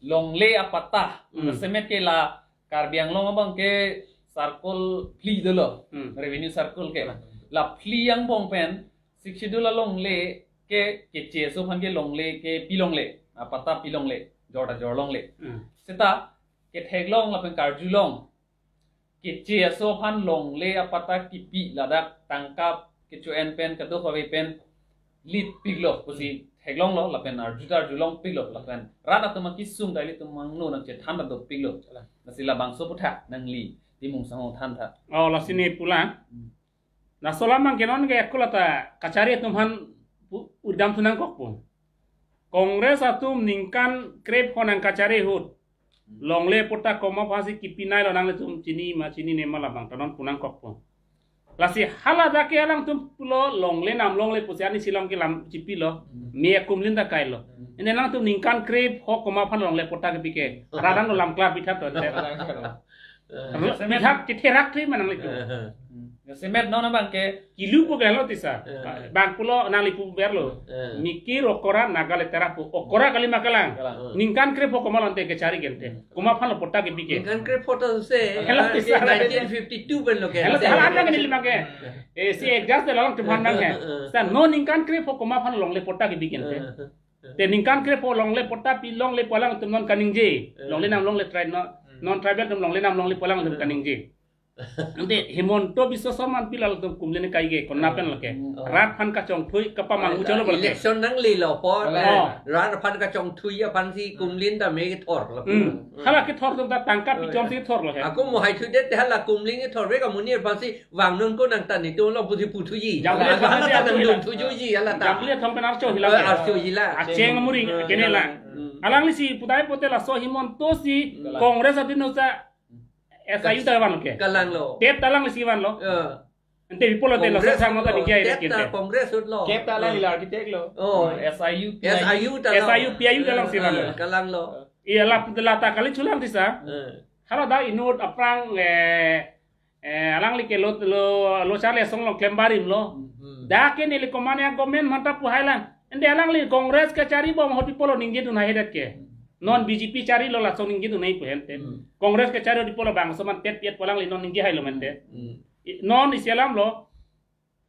Longle apatta. Hmm. Semet ke la Karbi Anglong abang ke circle phli dolo. Hmm. Revenue circle ke. Hmm. La phli angbong pen Sixth Schedule alongle ke keche aso aphan ke longle kepi longle. Apatta pi longle. Jor ta jor longle. Hmm. Seta ketheklong lapen karjulong. Keche aso aphan longle apatta kipi ladak tangka kecho-en pen kadokave pen lipiklo pusi theklonglo lapen arju ta arjulongpiklo lapen rat atum akesung ta ilitum angno nangchethan ta dopiklo. Lasi labangso aputhak nangli Timung Sangho thantha. Oh, lasi ne pulang. Hmm. Laso alam bang ke non ke akula ta kachari atum aphan pu-, udam thu nangkokpo. Congress atum ningkan krepho nangkachari ahut. Hmm. Longle patta komat aphansi kipinailo nanglitum chini ma chinine ma labang ta non pu nangkokpo. Lasi hala dak ke alangtum pulo longle nam longle pusi ani silong ke lam chipilo. Hmm. Me akumlin ta kailo. Hmm. Ine alangtum ningkan krepho komat aphan longle patta kepi ke. Radang lo lam klar pithat to. Eh. Ru-, pithak ketherak thri ma nanglitum. Eh. Hmm. Ya, semet non abang ke. Kilu pu galo tisa. Eh. Bang pulo nangli pu berlo. Eh. Mikir okora Naga Letera pu. Okora kali ma kalang. Kalang. Eh. Ningkan krepho komat lo ante kachari ke ante. Hmm. Komat aphan lo patta kepi ke. Ningkan krepho ta se. Hello, ah, tisa. Nineteen fifty-two pen lo ke. Hello, ante. Hala ante neli bang ke. Eh. Eh, si adjust de alangtum aphan bang he. Eh, eh. Sa non ningkan krepho komat aphan longle patta kepi ke ante. Eh. Te ningkan krepho longle patta pi longle pu alangtum non kaningje. Eh. Longle nam longle tribe non, Hmm. non tribal atum longle nam longle pu alangtum Hmm. kaningje. Ante Himanta Biswa Sarma pilo alangtum kumlin kai ke, kona pen lo ke. Hmm. Rat aphan kachongthui, kapamang Ai, uchalo bal ke. Election nanglelo apot. Oh. Rat aphan kachongthui aphansi kumlin ta me kethor lo. Hmm. Hmm. Hala kethor atum ta tangka Oh, pichom ya. si kethor lo he. Ako mo hai thu det hala kumlin kethor ve ka monit aphansi vang non ko nang tani to lo pusi puthuji. Jambili Hala athong ta nang pen dun thujuji hala ta. Jambili athong pen archo hila Eh, ke. archoji la. Acheng amuri Hmm. kene la. Hmm. Alangli si pudai pote laso Himanta si Hmm. Congress adin usa S I U ta vanlo ke. Kalang lo. Tep ta alangli si vanlo. Eh. Ante bipolo te laso Congress sang mata lo. Dikya Tep ire ta kinte. Congress lo. Tep ta alangli la architect lo. Oh. S I U, S I U ta lo. S I U, P I U ta alangli si vanlo. Eh, kalang lo. Iya la, la ta kali chulang tisa. Eh. Hala dak inut aphrang, eh, Eh, alangli ke lo lo lo charli asong along klem barim lo. Hmm. Dak ke neli komane a-government aphanta pu hai lang. Ante alangli Congress kachari bom ahut pi apotlo ningjedun hai dak ke. Non B J P charilo lason ningjedun hai pu hente. Hmm. Congress kachari ahut pi apotlo bangso man tet piat pu alangli non ningje hailo mente. Hmm. I- Non isi alam lo.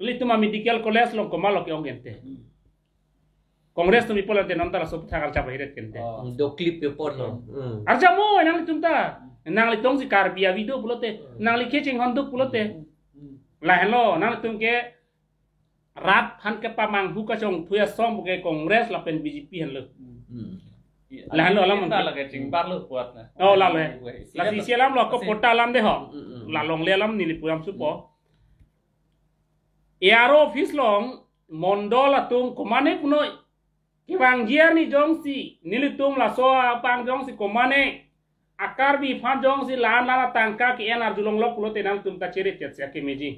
Ilitum a-medical college along komatlo ke-ong gente. Hmm. Congress atum pi apotlo ante non ta laso aputhak arjap hai dak ke ante. Oh. Doklip ke pon no. Hmm. Arjap mo nanglitum ta. Nanglitum si Karbi avi do pulote. Hmm. Nangli kechinghon do pulote. Hmm. Lahenlo nanglitum ke rat aphan kepamanghu kachongthui asom ke Congress lapen B J P henlo. Hmm. Lahenlo alam. Kita lake chingbar lo puat na. Oh, lalo he. Weh, isi Lasi alam. Isi alam lo ako Isi. Patta alam de ho. Hmm, hmm, hmm. La longle alam neli pu-am supo. Hmm. A R O office along mondol atum komane punoi. Kevangji arni jongsi nelitum laso apang jongsi komane a-Karbi aphan jongsi lan lan atangka ke-en arjulong lok pulote nangtum ta chiri chet si akemeji.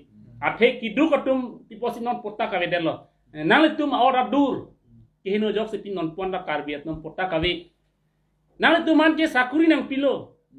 Athe kiduk atum pi apotsi non patta kavedetlo. Eh, nangtum a-order dur. Keheno ajoksi pi non pon ta Karbi atum patta kave. Nangtum aphan ke sakuri nangpilo.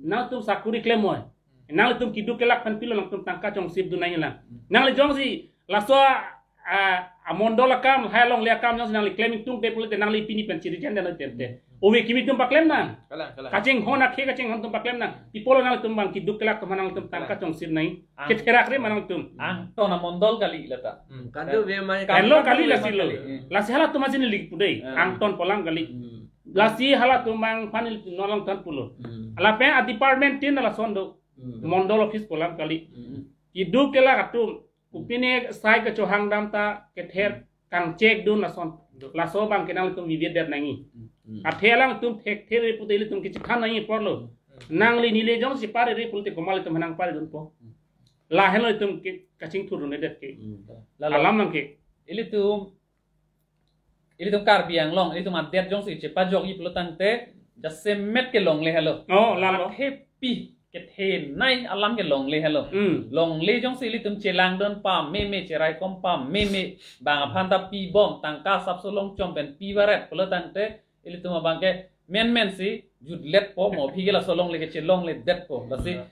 Nangtum sakuri klem moi. Nangtum kiduk kelak aphan pilo nangtum tangka chongsip dun nangji lang. Nangli jongsi laso a, a, amondol akam, hai alongle akam jongsi nangli klem ingtungte pulote nangli pini pen chiri jen dan tente. Ove kimi atum paklem nang. Kalang, kalang. Kachinghon akhei kachinghon atum paklem nang. Pi apotlo nangtum abang kiduk kelak atum nangtum tangka Kalang. Chongsip nang. Ang- Ketherak re ma nangtum. Angton amondol kali lata. Hmm, kado ve mai Kalo kali Kalo lasi lo. Kali. Hmm. Lasi halatum asin lik pu dei. Hmm. Angton pu alam kali. Hmm. Lasi halatum abang aphan il non along than pulo. Hmm. Lapen a-department tin lason do. Hmm. Mondol office pu alam kali. Hmm. Kiduk kelak atum. Kopine sai kechohang dam ta kether kangchek dun lason. Laso abang ke nangtum viviet det nangji. Hmm. Athe alangtum thekthe re pute ilitum kechethan nangji apotlo. Hmm. Nangli neli jongsi pare re pulote komat ilitum nang pare dunpo. Hmm. Lahenlo itum ke kachingthur dunde det ke. Hmm. Lalo. Alam nang ke. Ilitum ilitum Karbi Anglong, ilitum adet jongsi chepajokji pulo tangte, jasemet ke longle helo. Oh, lalo. Athe pi kethenei alam ke longle helo. Hmm. Longle jongsi ilitum chelangdun pameme, cheraikom pameme, bang aphan ta pibom, tangka asapso longchom pen pivaret pulo tangte, ilitum abang ke menmen si jutletpo, mo aphi ke laso longle ke chelongledetpo. Lasi, Hmm.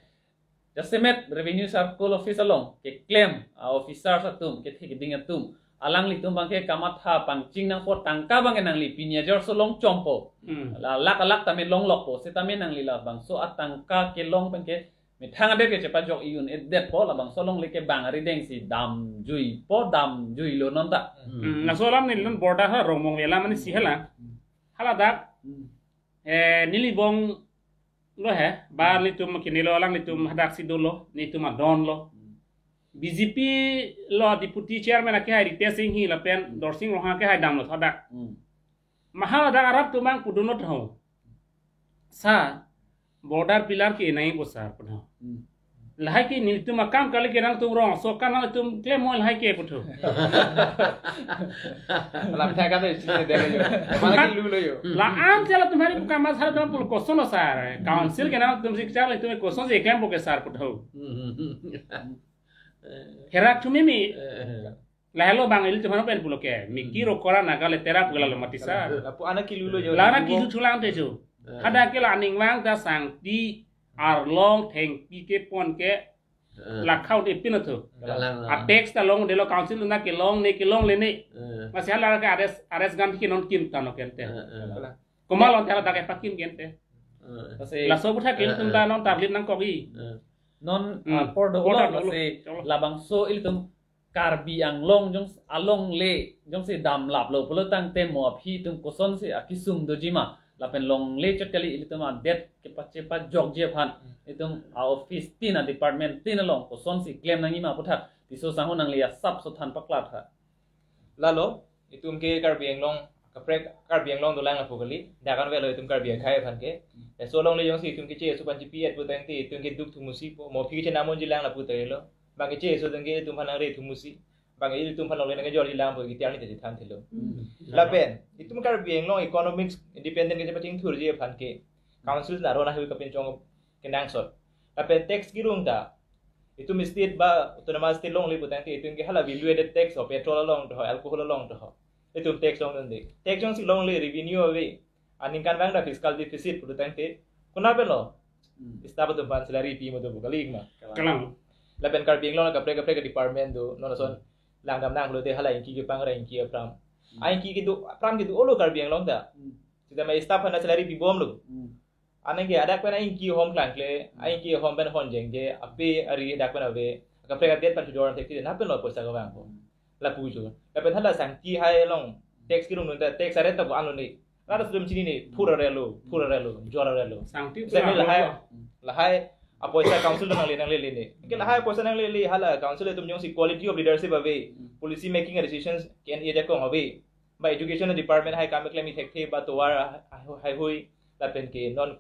jasemet Revenue Circle Office along keklem a-officers atum, kethe keding atum, alanglitum abang ke kamatha pangching nangpo, tangka abang ke nangli pini ajorso longchompo. Hmm. La lakh lakh tame longlokpo, setame nangli labangso atangka kelong pen ke methang adet ke chepajok-i un-edetpo, labangso alongle ke bang arideng si damjuipo, damjuilo non ta. Hmm, laso alam neli non border ha rongmong vela mane si hala. Hmm. Haladak. Hmm. Eh, neli bong lo he, ba Hmm. nelitum kinilo alanglitum hadak si dolo, nelitum adon lo. Hmm. B J P lo Deputy Chairman ake hai Ritesh Enghi lapen Hmm. Dorsing Ronghang ake hai damlo hadak. Hmm. Maha hadak arat tumang pudunot ho. Sir, border pillar ke nai bo sir pudun. Hmm. Lahai ke nelitum akam kali ke nangtum rong, so kan nangtum klem mo lahai ke puthu. Lam thak ka to isi de lo yo. Mana ki lu lo yo. La-an chala tumhari bukan masalah tum pul koson lo sir. Council ke nangtum si char tum koson si klem bo ke sir puthu. Herak chumi mi. Lahelo bang ilitum aphan pen pulo ke. Miki Hmm. rokora naga le tera pugala lo mati sir. Lapu anak kilu lo yo. Lana kilu chulang te chu. Eh. Hada ke la aning vang ta sangti arlong thengpi kepon ke Eh. la khau de pin athu. Kalang. A tax ta longdelo council na kelong ne kelongle ne. Eh. Masi hala ke arrest arrest gan ke non kim tano kente. Eh, eh. Kalang. Komat lo hala dak ke pakim kente. Eh. Masi Laso aputhak ke Eh, ilitum eh. ta non tarlip nangkok-i. Eh. Non Hmm. ah, por do Por lo do lo. Masi labangso ilitum Karbi Anglong jong alongle jongsi damlaplo pulo tangte mo aphi atum kosonsi akisung doji ma lapen longle chot kali ilitum adet kepachepajokji aphan itum a-office tin a-department tin along kosonsi klem nangji ma aputhak Tisso sangho nangli asapso than paklatha. Lalo itum ke Karbi Anglong kaprek Karbi Anglong dolang lapu kali. Dak an velo itum Karbi akhei aphan ke. Laso alongle jongsi itum ke che supan chipi et pu tangte itum ke duk thumusi po. Mo aphi ke chenam unji lang lapu tanglo. Bang ke che so tangke itum aphan nangre thumusi. Bang ke itum aphan longle nangkejorji lang po ke tiang ni tadi than thelo. Hmm. Lapen itum Karbi Anglong economics independent ke chepachingthurji aphan ke council na ron ahui kapinchong kenangsot. Lapen tax kirung ta itum state ba autonomous state longle pu tangte itum ke hala value added tax o petrol along to, alcohol along to. Itum tax longdunde. Tax jongsi longle revenue ave. Aningkanvang ta fiscal deficit pu tangte. Konat pen lo? Hmm. Staff atum aphan salary pi mo to bu kali ma. Kalang. Lapen Karbi Anglong kaprek kaprek department do, non ason langdam nanglote hala ingki kepang ra ingki aphrang. Hmm. Ingki kedo aphrang kedo-olo Karbi Anglong ta. Hmm. Sita ma staff aphan salary pibomlo. Hmm. Anke adak pen ingki hom klangkle, Hmm. ingki hom pen hon jengje, ape ari adak pen ave, kaprek adet pen chujor thekti na pen lo poisa kevang ko. Hmm. Lapu jo. Lapen hala sangti hai along tax kirung nunta tax aret ta ko anu ni. Rara sudum chinine, phur arelo, phur arelo, jor arelo. Sangti Semi pura lahai, lo. lahai apoisa council nangle nanglele ne. Ke lahai apoisa nanglele hala council atum jongsi quality of leadership ave, Hmm. policy making decisions ke-en ajakong ave. Ba education department hai kam keklem thekthe ba tovar haihui lapen ke non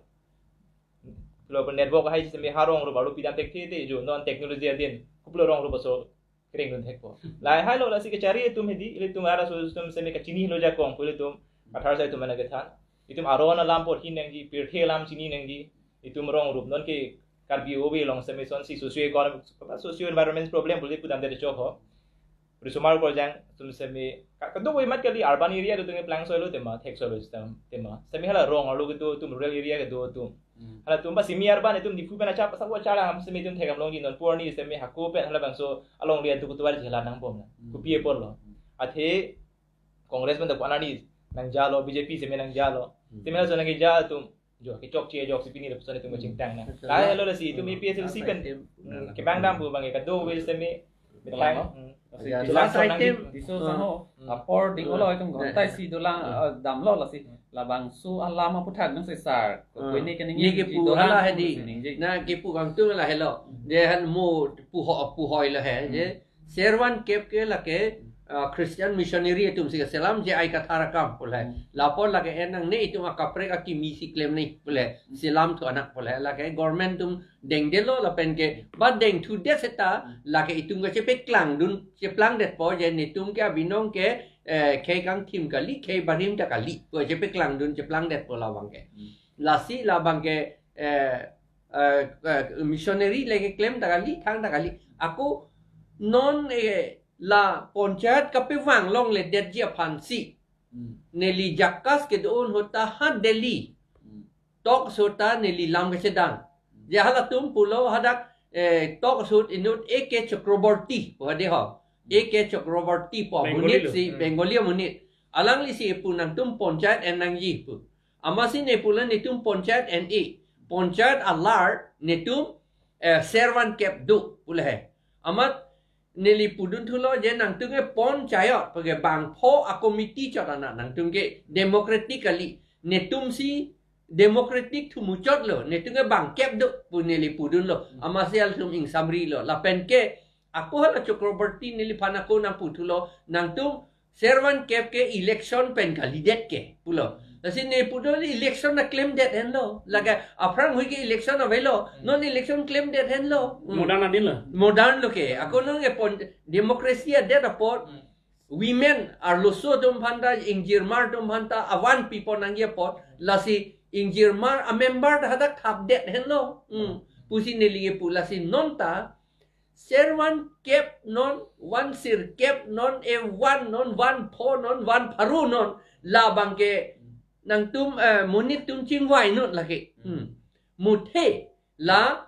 lo pen network hai semi ha rong rup arlo pidam thekthe te jo non technology adin kopilo rong rup aso kereng dun thekpo. Lahai lo lasi kachari atum hedi, ilitum ara so atum semi kachinilo jakong pu ilitum athar sai atum mana kethan. Itum aron alam porhi nangji, pirthe alam chini nangji, itum rong rup non ke Karbi ove along semi son si socio economic, socio environment problem pu pudam de chok ho. Risomar Korjang atum semi ka-, kadokave mat kali urban area do atum plangsoilo tema, theksoilo sistem tema. Semi hala rong arlo kedo atum rural area kedo atum. Hmm. Hala atum ba semi urban atum Diphu pen achap asap bo achalang semi atum thekdam longji non pu arni semi hako pen halabangso along area atum tovar jela nangbom na. Hmm. Kopi apotlo. Hmm. Athe Congress pen ta ko-an arni nangjalo, B J P semi nangjalo. Hmm. Semi hala ason nangkeja atum jo kechokche ajok si pini lapuson atum Hmm. kachingtang na. Betul. Lahai lo lasi itum Hmm. A P H L C pen. Hmm. Kebang dam pu bang kadokave semi. Betul. Betul. Hmm. Lasi Ya, Tisso last sangho item, nangji. Tisso Hmm. sangho. Hmm. Apor ding Hmm. olo itum Hmm. gontai si dolang, Hmm. eh, damlo lasi. Hmm. Labangso alam aputhak nang sesar. Hmm. Ko ini kening Ni kepu dolang hala hedi. Sining je. Na kepu kangtung lahelo. Hmm. Je han mo puho puhoi lo he. Hmm. Je Servan Kep ke lake, uh, Christian missionary atum si selam J I Kathar akam pule. Hmm. Lapor lake en nangne itum akaprek akimi si klem ni pule. Hmm. Selam thu anak pule. Lake government atum dengdelo lapen ke ba dengthu det seta Hmm. lake itum ke chepeklang dun, cheplang detpo je netum ke abinong ke, eh, khei kangthim kali, khei barim ta kali. Ko chepeklang dun, cheplang detpo labang ke. Hmm. Lasi labang ke, eh, eh, eh, missionary lake klem ta kali, thang ta kali. Ako non, eh, la ponchayat kapevang longledetji aphansi. Hmm. Neli jakas kedo-an ahut ta ha Delhi. Hmm. Talk show ta neli lam kachedang. Hmm. Je halatum pulo hadak, eh, talk show inut A K Chakraborty pu hadi ho. Hmm. A K Chakraborty pu Bengali amonit lo. si, Hmm. Bengali amonit. Alangli si pu nangtum ponchayat en nangji pu. Amatsi ne pulo netum ponchayat en-e. Ponchayat alar netum, eh, Servan Kep do pule he. Amat neli pudun thulo je nangtum ke ponchayat, pake bangpho a committee chot ana nangtum ke democratically. Netum si democratic thu muchotlo, netum ke bang kep do pu neli pudunlo. Hmm. Amatsi altum ingsamrilo. Lapen ke, ako hala Chakraborty neliphan ako nangpu thulo, nangtum Servan Kep ke election pen kalidet ke pulo. Lasi ne pulo election na klemdet henlo. Lake aphrang hui ke election avelo. Hmm. Non election klemdet henlo. Hmm. Modern adin lo. Modern lo ke. Ako non ke pon democracy adet apot. Hmm. Women arloso atum aphan ta ingjirmar atum aphan ta avan pipo nangji apot. Lasi ingjirmar a member ta hadak thapdet henlo. Hmm. Pusi neli kepu lasi non ta Servan Kep non, van sirkep non, e van non, van pho non, van pharo non, labang ke nangtum, eh, monit atum chingvai non lake. Hmm. Muthe la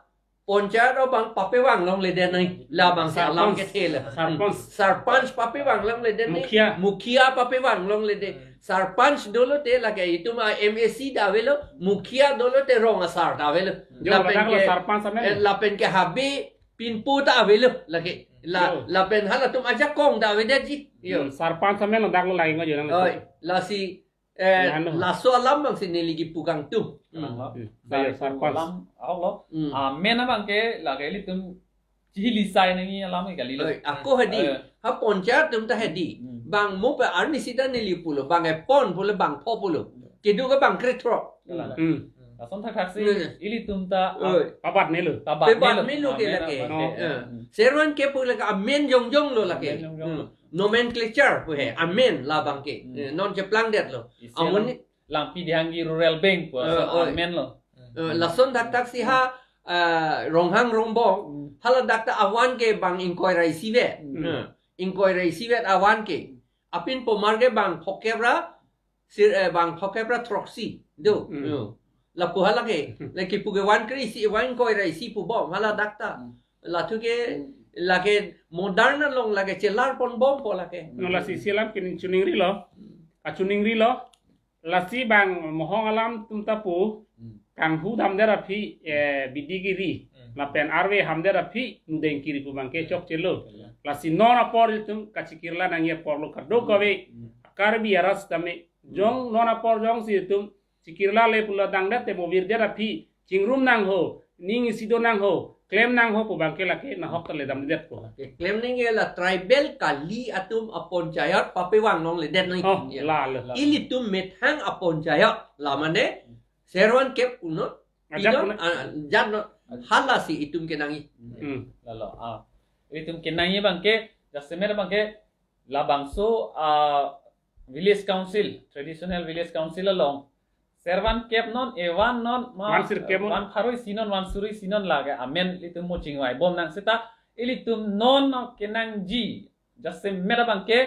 ponchayat abang papevang longledet nai, labang ke alam Sarpanch. kethe la. Sarpanch. Sarpanch papevang longledet nai. Mukhiya. Mukhiya papevang longledet. Hmm. Sarpanch dolo te lake itum a M A C ta avelo, mukhiya dolo te rong asar ta avelo. Jo, lapen ladak ke, la sarpanch amen. Eh, lapen ke habe pinpo ta avelo lake. La, Yo. Lapen halatum ajakong ta avedetji. Yo. Hmm, sarpanch amen ladak lo lagi ngo jo nang. Oi, lasi, eh, Nano. Laso alam abang si neli kepu kangtung. Hmm. Alang lo. Hmm. Sai Ayo, sarpanch. Alam, ahok lo. Hmm. Amen abang ke lake ilitum chihili sai nangji alam ke kali lo. Oi, ako hedi. Eh. Ha ponchayat atum ta hedi. Hmm. Bang mo pe arni sita neli pulo. Bang e pon pulo, bang pho pulo. Kedo ke bang krethrok. Kalang. Hmm. Lason thakthak si Hmm. ilitum ta, ah, Oi. Pabat nelo. Pabat Pabat nelo. nelo ke Amen, lake. amen, Oh. amen. Eh. Hmm. Servan Kep pu lake amen jongjong lo lake. Amen jongjong lo. Hmm. Nomenclature pu he. Amen labang ke. Hmm. Eh, non cheplangdet lo. Isi Amun alam ni Langpi Dihanggi Rural Bank pu Eh, aso oi. amen lo. Eh, lason thakthak si ha, eh, Ronghang Rongbong. Hmm. Hala dak ta avan ke bang ingkoi ra isivet. Hmm. Eh, ingkoi ra isivet avan ke. Apin pomar ke bang phokep ra sir, eh, bang phokep ra throksi do. Hmm. Yo. Lapu hala ke, lake pu ke van kre isi, van ingkoi ra isi pubom hala dak ta. Hmm. Lathu ke lake modern along lake chelar ponbompo lake. No, lasi isi alam ke ning chuningrilo. Kachuningrilo. Lasi bang mohong alam atum ta pu, Hmm. kanghu damdet aphi, eh, bidi kiri. Hmm. Lapen arve hamdet aphi, nudeng kiri pu bangke chokchelo. Lasi non apor ilitum kachekirla nangji apor lo kadokave. Hmm. Karbi arat tame jong non apor jongsi ilitum chekirla le pulo dangdet te mo virdet aphi, chingrum nangho, ning isi do nangho, klem nangho pu bangke lake nahok ta le damdetpo. Klem nangji la tribal kali atum apanchayat papevang longledet nang. Oh, Ya. la, la. Ilitum methang apanchayat la mane servan kep unot, Ajat pinon, unot. ah, jat non, halasi itum kenangji. Hmm. Lalo, ah. Itum kenangji bangke, jasemet bangke, labangso, ah, village council, traditional village council along servan kep non, evan non, ma, Van sirkep non. van pharo isi non, van suri isi non lake amen ilitum mo chingvaibom nang seta, ilitum non kenangji, jasemet bangke,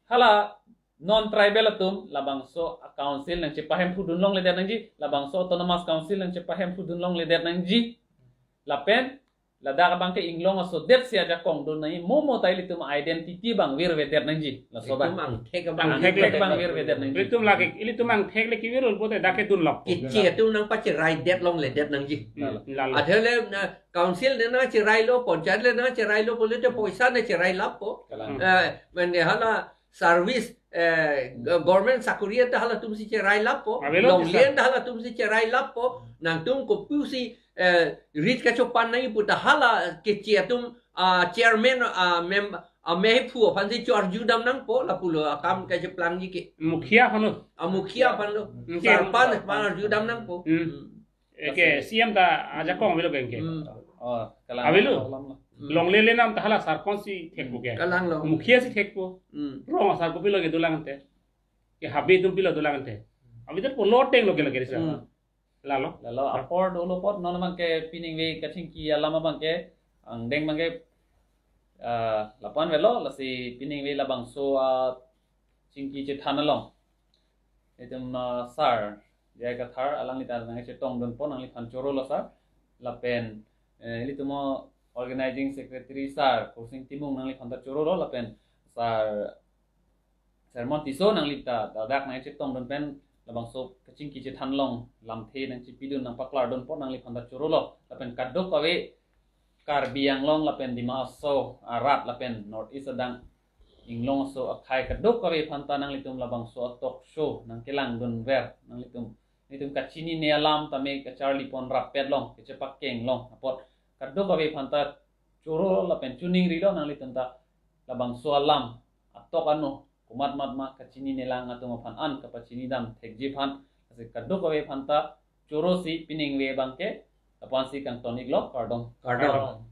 hala non tribal atum labangso a council nangchepahemphudun longledet nangji, labangso autonomous council nangchepahemphudun longledet nangji. Lapen ladak abangke inglong asodet si ajakong dun nangji, mo mo ta ilitum identity bang virvedet nangji. Laso bang. Itum angthek abang Angthek virvedet bang nang. virvedet nangji. Ilitum lake, ilitum angthek le kevir ul pote dak ke dunlok. Keche atum nangpachiraidet longledet nangji. Hmm, lalo. Athele na council ne nangchirailo, panchayat le nangchirailo, pulote poisa ne chirailappo. Kalang. Eh, mane hala service, eh, government sakuri ta halatumsi chirailappo. Avelo Longle tisa. ta halatumsi chirailappo. Nangtum kopusi, eh, rit kachopan nangji pu ta hala keche atum, ah, chairman, ah, mem-, ah, mephu aphansi cho arjudam nangpo, lapulo akam kacheplangji ke. Mukhiya aphan lo. Ah, mukhiya aphan lo. Hmm. Sarpanch aphan arjudam nangpo. Hmm. Hmm. Eke C M ta ajakong avelo ke anke. Hmm. Oh, kalang Avelo? alam lo. Hmm. Longle le nam ta hala sarpanch si thekpo ke. Kalang lo. Mukhiya si thekpo. Hmm. Rong asar kopilo ke dolang te. Ke habe atum pilo dolang te. Abi ta polo teng lo ke lake risa. Hmm. Lalo. Lalo apor dolo apor non bangke piningve kachingki alam bangke angdeng bangke, ah, lapu-an avelo, lasi piningve labangso, ah, chingki chethan along. Itum, ah, sir, J I Kathar, alangli ta nangchetongdunpo, nangliphan chorolo sir. Lapen, eh, ilitum organizing secretary sir, Kursing Timung nangliphan ta chorolo, lapen sir Sermon Tisso nangli ta ladak nangchetongdun pen labangso kachingki chethan along lamthe nangchipidun nangpaklardunpo nangliphan ta chorolo. Lapen kadokave Karbi Anglong lapen Dima Hasao arat lapen North East adang inglong aso akhei kadokave aphan ta nanglitum labangso a talk show nangkelangdunver nanglitum. Nelitum kachinine alam tame kacharlipon rappet long, kachepakeng long apot kadokave aphan ta choro lapen chuningrilo nanglitum ta labangso alam atok ano komat mat ma kachinine lang atum aphan an kapachinidam thekji aphan. Lasi kadokave aphan ta choro si piningve bangke lapu-an si kangton iklo, kardom. Kardom.